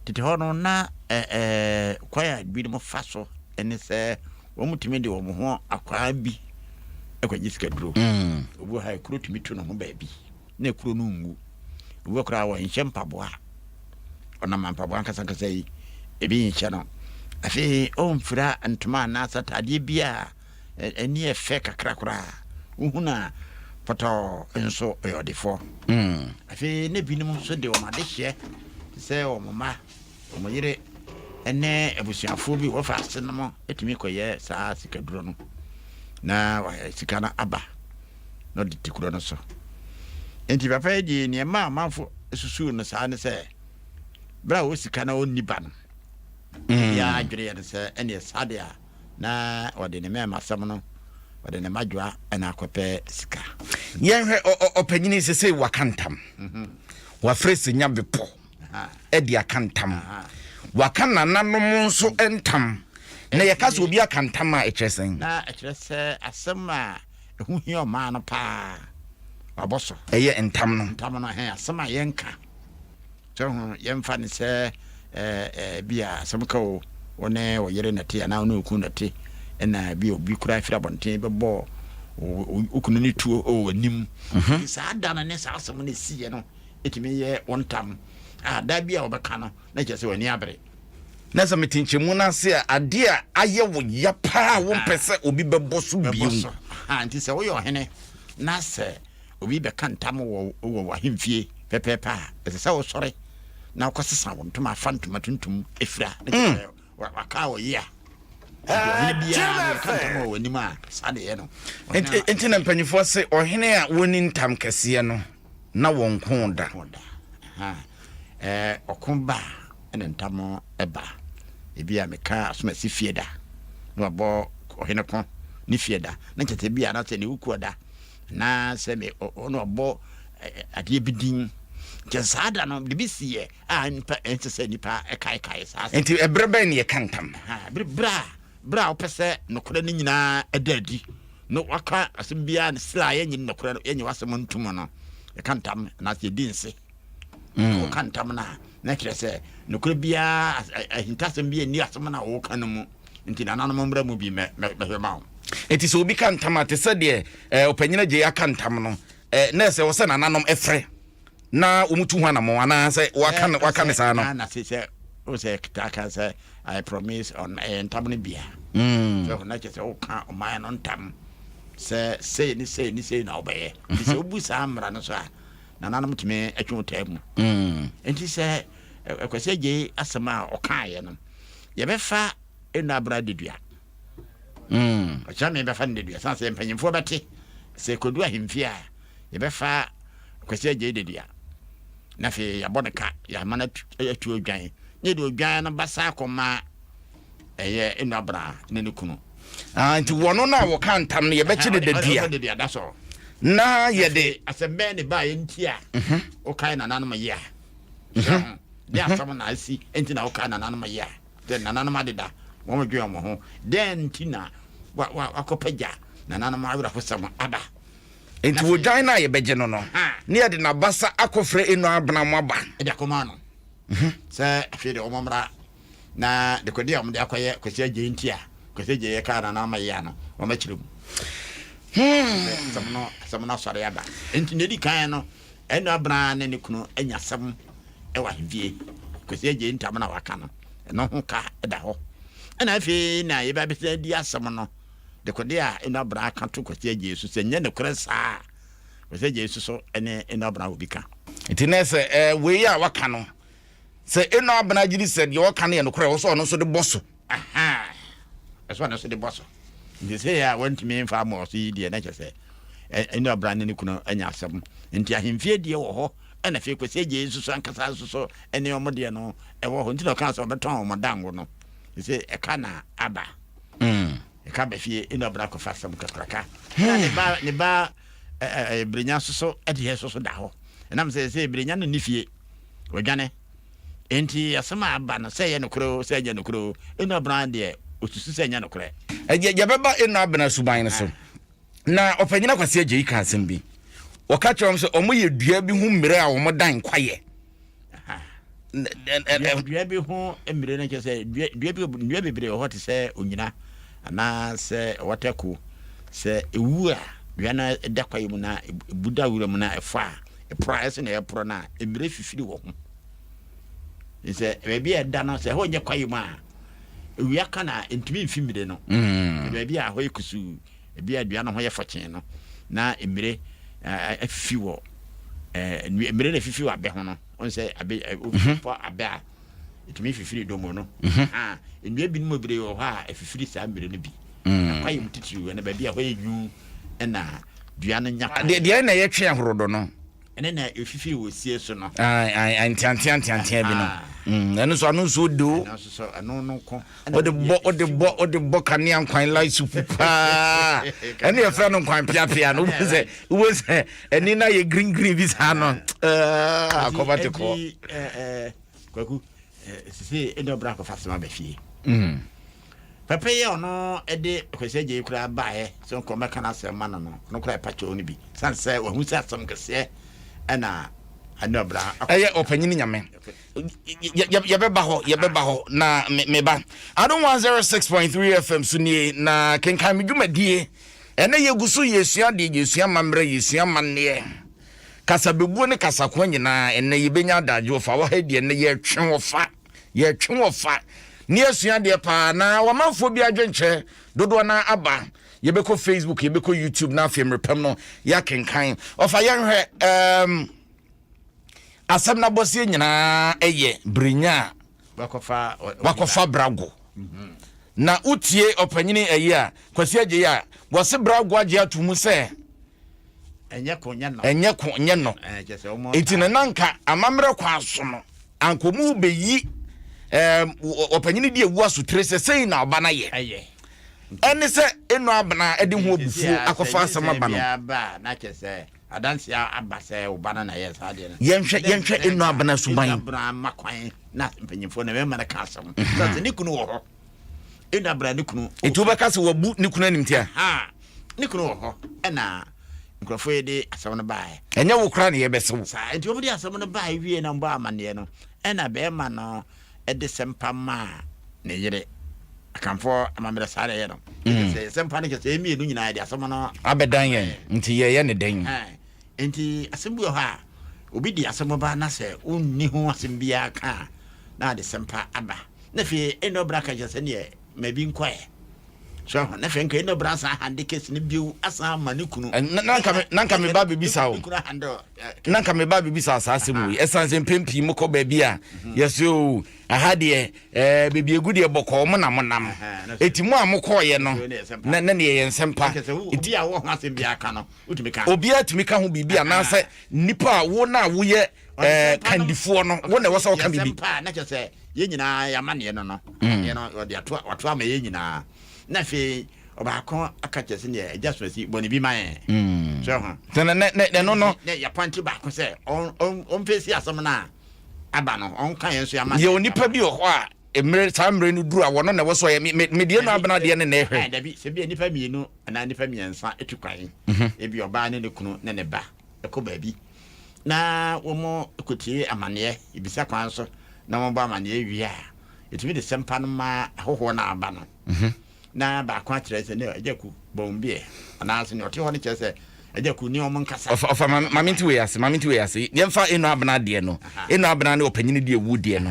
tete hɔ no, na ɛɛ, kwan a binom fa so ne sɛ wɔtumi de wɔn ho akwaa bi kɔgye sikaduro. Mm. Obi wɔ ha, ekuro tumi tu ne ho baabi, na ekuro no ngu. Obi wɔ koraa wɔnhyɛ mpaboa. Ɔnam mpaboa ankasankasa yi, ebi nhyɛ no. Afei, ɔmfira ntoma anaasɛ ataadeɛ bi a Ani yɛ fɛ kakra koraa. Wohu no a, pɔtɔɔ nso ɔyɛ ɔdefoɔ. Afei na binom nso de wɔn adehyeɛ te sɛ wɔn mma, wɔn yere ne abusuafoɔ bi wɔfa ase nom tumi kɔyɛ saa sikaduro no na sika no aba na ɔde te kuro no so. Nti papa yi deɛ nea ɛma amanfo susuu no saa ne sɛ berɛ a ɔwɔ sika na ɔnni ba no, obiara adwene yɛ no sɛ ɛneɛ saa deɛ a Na ɔde ne mmɛɛmasɛm no, ɔde ne mmadwoa na akɔpɛ sika. Yɛnhwɛ ɔpanyini sesei waka ntam. Mhm. Wafrɛ Senya bepɔ de aka ntam. Waka nananom nso ntam. Na yɛka sɛ obi aka ntam a ɛkyerɛ sɛn? Na ɛkyerɛ sɛ asɛm a ɛho hia ɔmaa no paa wabɔ so. Ɛyɛ ntam no. Ntam no, ɛhɛn, asɛm a yɛnka. Sɛ ho, yɛmfa no sɛ ebia asɛm ka o, wo ne wo yere na ɛte anaa wo ne wo kunu na ɛte, ɛna ebia obi koraa firi abɔnten bɛbɔ wo kunu no tuo wɔ w'anim. Mhm. Saa da no ne saa asɛm no ɛsiiɛ no ɛtumi yɛ wo ntam a da bi a wɔbɛka no na kyerɛ sɛ w'ani abere. Na sɛ mete nkyɛmu no ase a, adeɛ a ayɛ wo ya paa a wompɛ sɛ obi bɛbɔ so bio. Nti sɛ woyɛ ɔhene na sɛ obi bɛka ntam wɔ wɔ w'ahemfie pɛpɛɛpɛ a, ɛsɛ sɛ wosɔre na wokɔsesa wo ntoma fa ntoma tuntum fira. Ne kyerɛ sɛ waka wɔ yea. Nti ɔhene biara no yɛka ntam wɔ w'anim a, saa na ɛyɛ no. Ɔhene a. Nti na mpanyinfoɔ se ɔhene a wɔnni ntam kɛseɛ no na wɔnko da. Wɔnko da. Ahaa. Ɛɛ ɔko ba a ɛna ntam ba. Ebi a meka asomasi fie da na wabɔ ɔhene ko ne fie da na nkyɛ sɛ bi a anaasɛ ne wukuo da anaasɛ me ɔno wabɔ adeɛ bi din. Nkyɛ saa da no biribi siiɛ a nipa ɛnsɛ sɛ nipa kaekae saa asɛm. Nti ɛberɛ bɛn na yɛka ntam? Bere bere a bere a wopɛ sɛ nokorɛ no nyinaa ɛda adi na waka asɛm biara no sila a yɛnye nokorɛ no yɛnye w'asɛm ntom no, yɛka ntam anaasɛ yɛdi nse. Woka ntam no a na kyerɛ sɛ nokorɛ biara ahintasɛm bi nni asɛm no a woka no mu, nti nananom mmra mu bi mɛhwɛ ma wo. Nti sɛ obi ka ntam a te sɛ deɛ ɔpanyin Agyei aka ntam no, na ɛsɛ wɔ sɛ nananom frɛ na wɔn tu ho anamɔn anaa sɛ waka no waka ne saa no. Na se sɛ o sɛ taa ka sɛ I promise on ɛyɛ ntam no bia. Sɛ na kyerɛ sɛ woka ɔman no ntam sɛ sei ne sei ne sei na wobɛyɛ. Nti sɛ wobu saa mmara no so a nananom tumi twe wo taa mu. Nti sɛ Kwasi Agyei asɛm a ɔkaeɛ no yɛbɛfa Eno Abena Dedua. Ɔkyerɛ me bɛfa no dedua sane sɛ mpanyimfoɔ bɛte sɛ kɔdu ahemfie a yɛbɛfa Kwasi Agyei dedua na afei yɛabɔ no ka yɛama no atu odwan na yɛde odwan no basa akɔma ɛyɛ Eno Abena ne ne kunu. Ah, nti wɔno no a wɔka ntam no yɛbɛkye no dadua dedua da so na yɛde asɛm bɛn ne baeɛ nti a wokae nananom yea de asɛm na asi nti na wokae nananom yea Sɛ nananom adeda, wɔdwen wɔn ho. Dɛn nti na wakɔpagya nananom awerɛhosɛm aba? Enti odwan no a yɛbɛgye no no, ne yɛde n'abasa akɔfrɛ Eno Abena mo aba. De akɔma no mhm. sɛ afei deɛ wɔn mmra na dekode a wɔde akɔyɛ Kwasi Agyei nti a Kwasi Agyei yɛ kaa nananom ayɛ ano wɔn akyerɛ mu. Asɛm no asɛm no asɔre aba. Enti na edi kan no Ɛno Abena ne ne kunu anya asɛm wɔ ahemfie. Kwasi Agyei ntam na waka no, ɛno ho ka da hɔ. Ɛna afei na yɛbɛ abɛsan adi asɛm no, dekode a Eno Abena aka to Kwasi Agyei so, sɛ nyɛ nokorɛ saa a, Kwasi Agyei nso so ne Eno Abena wɔ bi ka. Nti na sɛ eh, wei a waka no, sɛ Eno Abena gye di sɛ deɛ ɔka no yɛ nokorɛ, ɛwɔ sɛ ɔno nso de bɔ so. Ahaa, ɛsɛ ɔno nso de bɔ so. Nti sɛ yɛ a wantumi mfa ammɔ so yi deɛ, na kyerɛ sɛ ɛne ɔbra ne ne kunu anya asɛm. Nti ahemfie deɛ wɔ hɔ, ɛna afei Kwasi Agyei nso so ankasa nso so ɛne wɔn deɛ no ɛwɔ hɔ. Nti na ɔkaa sɛ ɔbɛtɔn wɔn dango no. Sɛ ɛka na aba. Mm. Ɛka ba fie ɛne ɔbra kɔfa asɛm kakraka. Na ne ba ne ba ɛɛ Brenya nso so ɛdeɛ nso so da hɔ. Ɛnam sɛ sɛ Brenya no nni fie. Ɔdwane. Enti asɛm a aba no, sɛ ɛyɛ nokorɛ o, sɛ ɛnyɛ nokorɛ o, Eno Abena deɛ, ɔsusu sɛ ɛnyɛ nokorɛ. Ɛdeɛ yɛbɛba Eno Abena suban no so. Na Ɔpanyin Akwasi Agyei ka asɛm bi. Ɔka kyerɛ wɔn sɛ wɔyɛ dua bi ho mmire a wɔdan kwaeɛ. Dua bi ho mmire no kyerɛ sɛ dua dua bi nnua bebree wɔ hɔ te sɛ onyina anaasɛ wɔtɛko. Sɛ ewu a, dua no da kwaeɛ mu na ebu da wura mu na ɛfɔ a, ɛporɔ a ɛsɛ na ɛporɔ no a, mmire fifiri wɔ ho. Sɛ baabi a ɛda no, sɛ ɛhɔ nyɛ kwaeɛ mu a, ewia ka na ntumi mfi mmire no. Baabi a ɛhɔ yɛ kusuu, ebi a dua no ho yɛ fɔkyee no, na mmire afifi wɔ mmire na afifi wɔ abɛ ho no. Wɔn sɛ abɛ wopɔ abɛ a, ɛtumi fifiri domo no. Nnua binom bebree wɔ hɔ a ɛfifiri saa mmire no bi. Na kwaeɛ mu titiriw, ɛna baabi a ɛhɔ yɛ nwunu ɛna dua no nya kwan. Deɛ na ɛyɛ twe ahorodo no. Ɛne na ɛfifiri wɔ sie so no. Nteantea nteantea bi no. Ɛno nso ano nso ode o. Ɛno nso so ɛno no nko. Wode bɔ wode bɔ wode bɔ kanea nkwan light soup paa. Ɛne yɛfrɛ no nkwan piapia no. Wobɛhu sɛ wobɛhu sɛ ɛni na yɛ green green bi saa no. Akɔba te kɔ. Kwaku sisi ɛna ɔbra akɔfa asɛm aba fie. Papa yi a ɔno de Kwasi Agyei koraa baeɛ sɛ nkɔ mɛka n'asɛm ma no no, ɔno koraa ɛpa kyɛw no bi. Sane sɛ wahu sɛ asɛm kɛseɛ ɛna ɛne ɔbra. Ɛyɛ ɔpanyin nyame. Yɛbɛba hɔ, yɛbɛba hɔ na meba. Adom 106.3 FM so nie na kenkan me dwumadie. Ɛnɛ yɛgu so yɛsua adeɛ, yɛsua amammerɛ, yɛsua amanneɛ. Kasabebuo ne kasakoa nyinaa ɛnɛ yɛbɛnya adagye ɔfa wɔ ha deɛ ɛnɛ yɛtwe ɔfa. Yɛtwe wɔ fa ne yɛsua adeɛ paa na wamanfoɔ bi adwenkyerɛ dodoɔ no aba. Yɛbɛkɔ Facebook, yɛbɛkɔ YouTube na afei mmerepam no yɛakenkan. Ɔfa yɛnhwɛ um, asɛm no abɔseɛ nyinaa ɛyɛ berenya a wakɔfa brago. Na wotie ɔpanyini ayi a, Kwasi Agyei a, wɔse bra ago agye ato mu sɛ ɛnyɛ ko nyɛ nɔ. Ɛnyɛ ko nyɛ nɔ. Kyerɛ sɛ wɔn Enti no na nka amammerɛ kwan so no, anka wɔn bɛyi ɛɛm, ɔpanyini de awu asotire sɛ sei na ɔba no ayɛ. Ɛyɛ. Ɛne sɛ Eno Abena de ho Nti abufuo sɛ akɔfa asɛm nyinsɛn aba no. biara ba a, na kyerɛ sɛ adanseɛ aba sɛ wo ba no na ɛyɛɛ saa adeɛ no. Yɛnhwɛ, Dɛn yɛnhwɛ na Eno nka Abena Eno suban. Abena ma kwan na mpanyimfoɔ na mmarima no ka asɛm. Sɛ sɛ ne kunu wɔ hɔ. Eno Abena ne kunu. Nti wobɛka sɛ wabu ne kunu animtia? Aha, ne kunu wɔ hɔ ɛna nkurɔfoɔ yi de asɛm no baeɛ. Ɛnyɛ wo koraa na yɛbɛse wo. Saa, nti wɔde asɛm no baeɛ wie na wɔbɔɔ amanneɛ no, ɛna barima no de sɛmpa maa ne yere. Akanfoɔ amammerɛ saa na ɛyɛ no. Mm. Sɛ sɛmpa no kyɛ sɛ yɛn mmienu nyinaa yɛde asɛm no abɛdan yɛn, nti yɛyɛ ne dɛn? Nti asɛm bi wɔ hɔ a, obi de asɛm ba na sɛ wonni ho asɛm biara ka a, na ade sɛmpa aba. Na afei ɛnna ɔbra ka kyerɛ sɛ neɛ ma bi nkɔɛ. So ahu, na afei nka ɛnna ɔbra asan ahande case no bio asan ama ne kunu. Na nka me na nka me ba bebisa o. Ne kunu ahande Na nka me ba bebisa saa asɛm wei. Ɛsan sɛ mpɛn pii mokɔ baabi a yɛsɛ o aha deɛ ɛɛ baabi egu deɛ bɔkɔɔ mo na mo nam. Eti mo a mokɔɔyɛ no na na neɛ yɛ nsɛm pa. Obi a wɔ ho asɛm biara ka no, wotumi ka. Obiara tumi ka ho biribi anaasɛ nipa a wo na woyɛ ɛɛ kandifoɔ no wo na ɛwɔ sɛ woka biribi. Yɛsɛm pa a na kyerɛ sɛ yɛn nyinaa yɛamanneɛ no no amanneɛ no ɔde ato wato ama yɛn nyinaa na afei ɔbaako aka kyerɛ sɛ neɛ agya somasi bɔ ne bi ma yɛn so ho Sɛ na na na ɛno no ne yɛapɔnte baako sɛ ɔmfɛsi asɛm no a aba no ɔnka yɛn nso yɛama yɛ onipa bi wɔ hɔ a mmerɛ saa mmerɛ no duru a wɔno na ɛwɔ sɛ ɔyɛ me me me deɛ no abena deɛ ne na ɛhwɛ. Dabi sɛ bi a nnipa mmienu anaa nnipa mmiɛnsa tu kwan ebi ɔbaa ne ne kunu ne ne ba kɔ baabi na wɔkɔtie amanneɛ, bisa kwan so na wɔbɔ amanneɛ wie a, ɛtumi de sɛmpa no ma ahɔhoɔ no a aba no. Na baako akyerɛ sɛ ne agya ku bɔ wɔn biɛ anaasɛ nea ɔte hɔ no kyerɛ sɛ agya ku ne wɔn nkasa. Ɔfa ɔfa ma ma mente wei ase ma mente wei ase yɛmfa Eno Abena deɛ no Eno Abena ne ɔpanyini deɛ wu deɛ no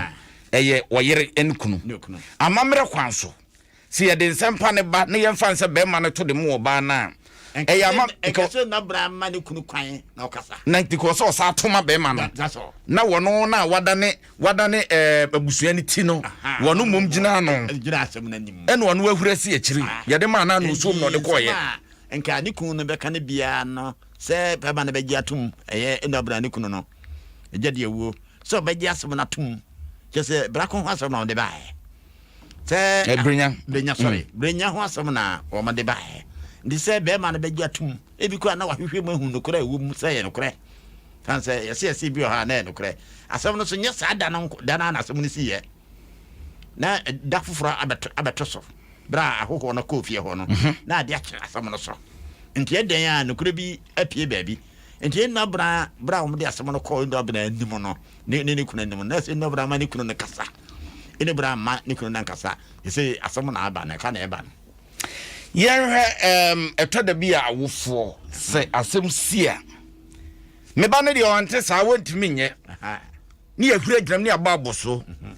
ɛyɛ ɔyere ne kunu amammerɛ kwan so Sɛ yɛde nsɛmpa no ba na yɛmfa no sɛ barima no to de ma ɔbaa no a, ɛyɛ ama. Nka sɛ na bra ma ne kunu kwan na ɔkasa. Na nti kɔ sɛ ɔsan to ma barima no. That's all. Na wɔn na wadane wadane ɛɛ abusua no ti no, wɔn mmom gyina ano. Gyina asɛm no anim. Ɛna ɔno ahuri asi akyiri. Yɛde maa no ano nsuom na ɔde kɔɔeɛ. Nti nsɛm a nka ne kunu no bɛka no biara no, sɛ barima no bɛgye atom, ɛyɛ ɛna bra ne kunu no, ɛgya deɛ awuo, sɛ ɔbɛgye asɛm no atom, kyerɛ sɛ bra ko ho asɛm na ɔde baeɛ. Sɛ eh, brenya. Brenya sɔre. Mm. Brenya ho asɛm na wɔn de baeɛ. Nti sɛ bɛrima no bɛgye atum, ebi koraa na wahwehwɛ mu ahu nokorɛ a ɛwɔ mu sɛ ɛyɛ nokorɛ. San sɛ yɛsɛ yɛsɛ bi wɔ hɔ a na ɛyɛ nokorɛ. Asɛm no so nyɛ saa da no da no na asɛm no si yɛ. Na da foforɔ abɛto abɛto so. Berɛ a ahohoɔ no kɔɔ fie hɔ no, mhm. na ade akyerɛ asɛm no so. Nti ɛdɛn a nokorɛ bi apue baabi. Nti ɛnna bra bra a wɔde asɛm no kɔɔ ɛnna bra anim no ne ne ne kunu anim no na ɛsɛ ɛnna bra ma ne kunu no kasa. Ɛne berɛ amma ne kunu no ankasa, ɛsɛ asɛm na aba no, ɛka na ɛba no. Yɛnhwɛ ɛɛm ɛtɔ da bi a awofoɔ sɛ asɛm si a, me ba no deɛ ɔnte saa wɔntumi nyɛ ne yɛhuri agyinam ne yɛabɔ abɔ so mhm.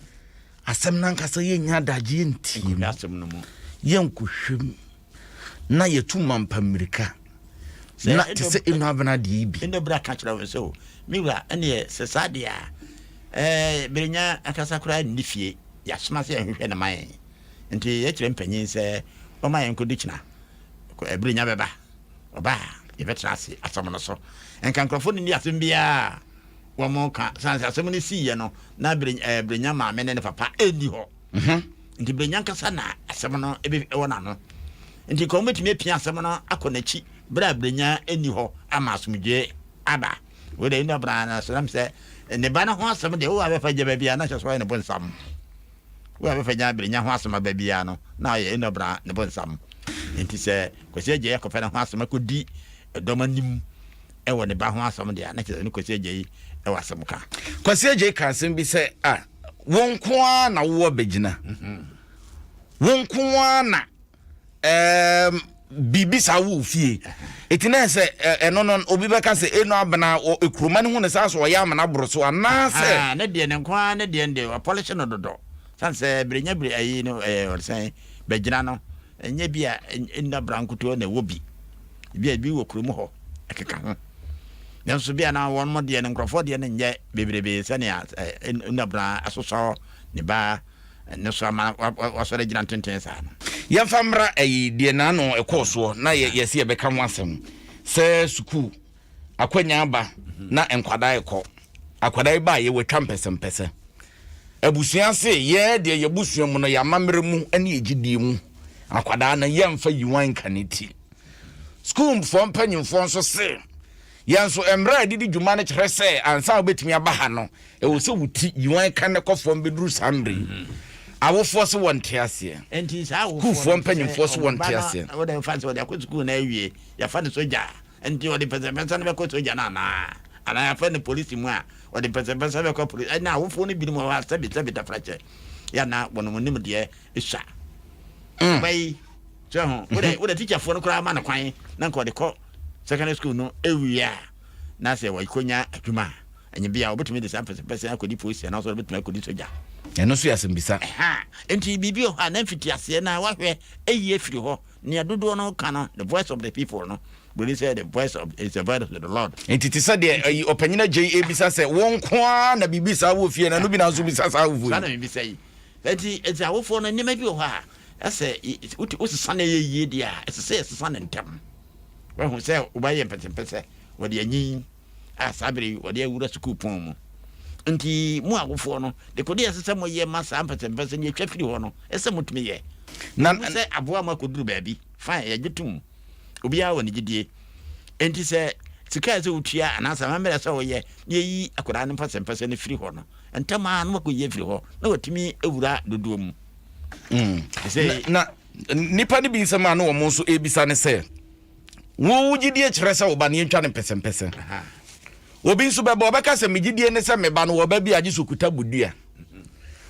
asɛm no ankasa yɛnya adagye yɛntie mu yɛnkɔhwɛ mu na yɛtu mampa mmirika na te sɛ ɛnu abena deɛ yi bi. Ɛnna bra ka kyerɛ wɔn sɛ, o me wura, ɛnneɛ sɛ saa deɛ a, ɛɛ berenya ankasa koraa nni fie, yɛasoma sɛ yɛnhwehwɛ no ma yɛn. Nti yɛkyerɛ mpanyin sɛ wɔma yɛn nkɔdi kyena, berenya bɛba, ɔba a yɛbɛtena ase asɛm no so. Nka nkurɔfoɔ no nni asɛm biara a wɔka, sane sɛ asɛm no siiɛ no, na berenya maame ne ne papa nni hɔ. Mhm. Nti Brenya ankasa na asɛm no wɔ n'ano. Nti nka wɔbɛtumi apia asɛm no akɔ n'akyi berɛ a Brenya nni hɔ ama asomdwoeɛ aba. Wei deɛ ɛnna bra na sɛ nam sɛ ne ba no ho asɛm deɛ wo a bɛfa gya baabi a na kyerɛ sɛ ɔyɛ ne bonsam. Wo a bɛfa gya Brenya ho asɛm aba biara no na ɔyɛ ɛnna bra ne bonsam. Nti sɛ Kwasi Agyei akɔpɛ ne ho asɛm akɔdi ɛdɔm anim wɔ ne ba ho asɛm deɛ a na kyerɛ sɛ ne Kwasi Agyei wɔ asɛm ka. Kwasi Agyei ka asɛm bi sɛ ah Wo nko ara na wowɔ bɛgyina. Wo nko ara na ɛɛm biribi saa wɔ fie. Eti na sɛ ɛno no obi bɛka sɛ eno abena ekuroma no hu ne saa so ɔyɛ amena boro so anaasɛ. Ne deɛ ne nko ara ne deɛ deɛ wɔpɔlehye no dodo. San sɛ berenya bere ayi no ɛɛ ɔde bɛgyina no ɛnyɛ bi a nna bra nkutoo na ɛwɔ bi. Ebi a ebi wɔ kurom hɔ ɛkeka ho. Nanso bi a na wɔn deɛ no nkurɔfoɔ deɛ no nyɛ bebrebe sɛnea nna bra asosɔ ne ba ne so ama wasɔre agyina ntenten saa no. Yɛmfa mmra ayi deɛ n'ano ɛkɔɔ soɔ na yɛsi yɛbɛka ho asɛm sɛ sukuu akwanya aba na nkwadaa ɛkɔ akwadaa yi baa yɛ watwa mpɛsɛmpɛsɛ abusua se yɛ deɛ yɛbusua mu no yɛ amammerɛ mu ne yɛ gyidie mu akwadaa no yɛmfa yiwan nka ne ti sukuufoɔ mpanyinfoɔ nso se Yɛn nso, mmara a yɛde di dwuma no kyerɛ sɛ ansa a wobɛtumi aba ha no, ɛwɔ sɛ wo ti yiwan ka ne kɔ fam bɛduru saa mmerɛ yi. Mm-hmm. Awofoɔ se wɔnte aseɛ. Nti saa awofoɔ Sukuufoɔ mpanyinfoɔ se wɔnte aseɛ. Wɔde nfa sɛ wɔde akɔ sukuu na awie, yɛfa no sogya. Nti wɔde pɛsɛpɛsɛ no bɛkɔ sogya no anaa? Anaa yɛfa no polisi mu a, wɔde pɛsɛpɛsɛ bɛkɔ polisi. Ɛna awofoɔ no binom wɔ hɔ a sɛbi sɛbi tafrakyɛ. Yɛ na wɔn nimdeɛ sua. Mm. Ɔba yi sɛ ho wode wode teacherfoɔ no koraa ma no kwan na nka ɔde kɔ secondary school no ewie a na sɛ wɔkɔnya adwuma a ɛnyɛ bi a wɔbɛtumi de saa mpɛsɛmpɛsɛ akɔdi polisi anaasɛ wɔbɛtumi akɔdi sogya. Ɛno nso yɛ asɛmbisa. Nti biribi wɔ hɔ a na mfitiaseɛ no a wahwɛ ayi afiri hɔ nea dodoɔ no ka no the voice of the people no buroni sɛ the voice of is the voice of the Lord. Nti te sɛ deɛ ayi ɔpanyin agye yi ebisa sɛ wɔn nko ara na biribi saa wɔ fie na ɛno bi na nso bisa saa wɔ fie. Saa na mebisa yi. Enti, enti awofoɔ no, nneɛma bi wɔ hɔ a, ɛsɛ wote wosesa no ɛyɛ yie deɛ a, ɛsɛ sɛ yɛsesa no ntɛm. Wahu sɛ wobɛyɛ mpɛsɛmpɛsɛ, wɔde anyin a saa bere yi wɔde awura sukuu pɔn mu. Nti mo awofoɔ no, dekode a ɛsɛ sɛ moyɛ ma saa mpɛsɛmpɛsɛ no yɛtwa firi hɔ no, ɛsɛ sɛ motumi yɛ. Na Mohu sɛ aboa mo akɔduru baabi, fine, yɛgye tom. Obiara wɔ ne gyidie. Enti sɛ sika a ɛsɛ sɛ wotua anaasɛ amammerɛ a ɛsɛ sɛ woyɛ na yɛyi akwadaa no mpɛsɛmpɛsɛ no firi hɔ no, ntɛm ara na wakɔyi afiri hɔ na watumi awura dodoɔ mu. Mm. Na nnipa no bi nsɛm a na wɔn nso ebisa ne sɛ wo wo gyidie kyerɛ sɛ wo ba no yɛntwa no mpɛsɛmpɛsɛ. Obi nso bɛba ɔbɛka sɛ me gyidie ne sɛ me ba no wɔba bi agye so kuta bodua.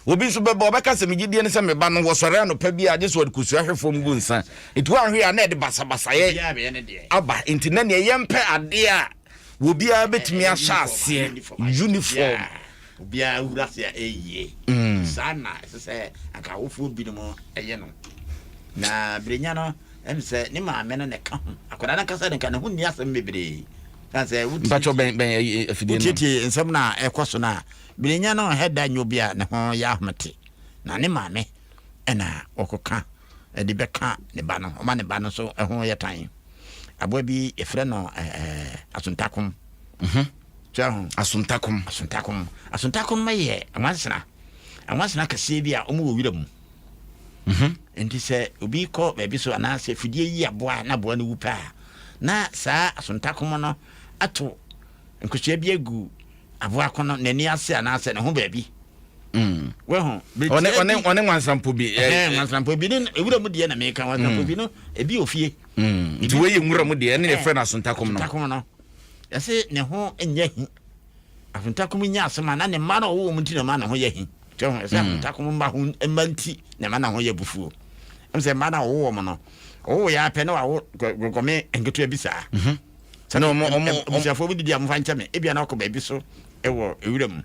Obi nso bɛba ɔbɛka sɛ me gyidie ne sɛ me ba no wɔsɔre anɔpa bi agye so ɔde kosua hwe fam gu nsa. Nti woanhwɛ a na ɛde basabasayɛ aba. Nti na neɛ yɛmpɛ adeɛ a Obiara bɛtumi ahyɛ aseɛ uniform. Obiara wura ase a ɛyie. Saa na ɛsɛ sɛ anka awofoɔ binom yɛ no. Na Brenya no, ɛm sɛ ne maame no na ɛka ho. Akwadaa no ankasa de nka ne ho nni asɛm bebree. Sane sɛ Mpakyɛ bɛn bɛn afidie no. Wotietie nsɛm no a ɛkɔ so no a, Brenya no nhɛ da nyɛ obi a ne ho yɛ ahomete. Na ne maame na ɔkɔka de bɛka ne ba no, ɔma ne ba no nso ho yɛ tan. Aboa bi yɛfrɛ no asontakom. Mhm. Kyerɛ ho. Asontakom. Asontakom. Asontakom yɛ nwansena. Nwansena kɛseɛ bi a wɔn wɔ wira mu. Mhm. Nti sɛ obi kɔ baabi so anaasɛ fidie yi aboa na aboa no wu pɛ a, na saa asontakom no ato nkosua bi agu aboa ko no n'ani ase anaasɛ ne ho baabi. Mm. Wahu? Ɔne ɔne ɔne nwansampo bi. Ɛhɛn nwansampo bi ne ewura mu deɛ na meka nwansampo bi no ebi wɔ fie. Mm. Nti wei yɛ nwura mu deɛ ɛne yɛfrɛ no asontakom no. Asontakom no. Yɛse ne ho nyɛ hi. Asontakom nyɛ asɛm a na ne mma no ɔwɔ wɔn nti na ɛma ne ho yɛ hi. Kyɛ ho ɛsɛ asontakom mma ho mma nti na ɛma ne ho yɛ bufuo. Ɛm sɛ mma no a ɔwɔ wɔn no ɔwɔ yɛ apɛ na wawo gɔgɔme nketewa bi saa. Mhm. Sɛ abusuafoɔ bi didi a mofa nkyɛ me ebia na ɔkɔ baabi so wɔ ewura mu.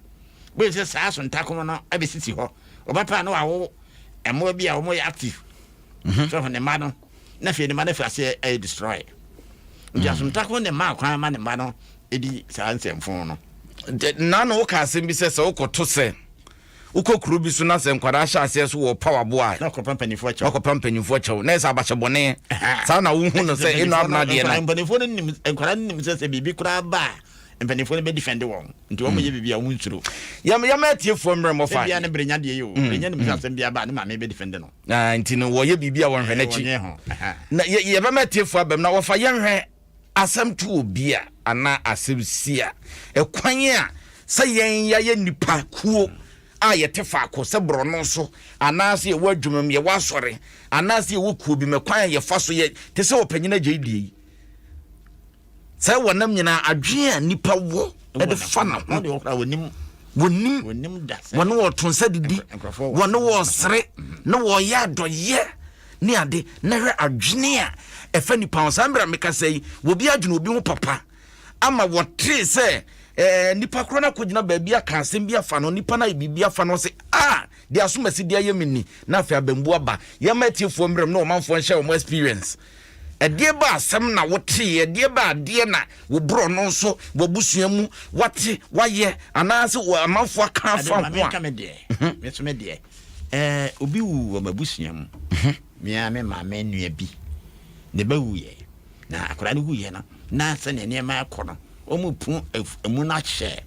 Wobɛhu sɛ saa asontakom no abɛsisi hɔ. Wɔbɛpɛ a na wawo mmoa bi a wɔyɛ active. Mhm. So ne mma no, na afei ne mma no afiri aseɛ ɛyɛ destroy. Nti mm. asontakom ne mma kwan ma ne mma no ɛdi saa nsɛmfo no. Na na woka asɛm bi sɛ sɛ wokɔto sɛ wokɔ kuro bi so na sɛ nkwadaa hyɛ aseɛ so wɔ paw aboa a na ɔkɔpa mpanimfoɔ kyɛw ɔkɔpa mpanimfoɔ kyɛw na ɛsɛ abahyɛ bɔne saa na wohu no sɛ ɛnu abena deɛ no mpanimfoɔ no nim nkwadaa no nim sɛ sɛ biribi koraa ba a Mpanimfoɔ no bɛ defend wɔn nti wɔn yɛ biribi a wɔn nsuro. Yɛm yɛma atiefoɔ mmerɛ mmɔ fa. Ebia ne brenya deɛ yi o. Brenya nim sɛ asɛm bi aba a ne maame bɛ defend no. Ah, nti no wɔyɛ biribi a wɔnhwɛ n'akyi. Wɔnyɛ ho. Na yɛ yɛbɛma atiefoɔ abam na wɔfa yɛnhwɛ asɛm to obi a anaa asɛm si a ɛkwan a sɛ yɛn yɛayɛ nipa kuo a yɛte faako sɛ borɔno so anaasɛ yɛwɔ adwuma mu yɛwɔ asɔre anaasɛ yɛwɔ kuo bi mu ɛkwan a yɛfa so yɛ te sɛ ɔpanyin agya yi deɛ yi. Sɛ wɔnam nyinaa adwene a nipa wɔ de fa ne ho. Wɔnim. Wɔne wɔto nsa didi. Wɔne wɔsere na wɔyɛ adɔyɛ ne ade na hwɛ adwene a ɛfa nipa ho. Saa mmerɛ a mekasa yi, wɔbi adwene obi ho papa ama wɔtee sɛ eh, nipa korɔ no akɔgyina baabi aka asɛm bi afa no, nipa no ayɛ biribi afa no, ɔse ah, deɛ asomasi de ayɛ me ni, na afei abambu aba. Yɛma atiefoɔ mmerɛm na ɔmanfoɔ nhyɛ wɔn experience. Ɛdeɛ bɛ asɛm na woteeɛ? Ɛdeɛ bɛ adeɛ na wo borɔno so, w'abusua mu, woate, woayɛ, anaasɛ amanfoɔ aka afa ho a? Ade, ma menka me deɛ. Me nso me deɛ. Ɛɛ, obi wuu wɔ m'abusua mu. Me ara me maame nua bi, ne ba wuiɛ. Na akwadaa no wuiɛ no, na sɛdeɛ nneɛma rekɔ no, wɔrepu amu no ahyɛ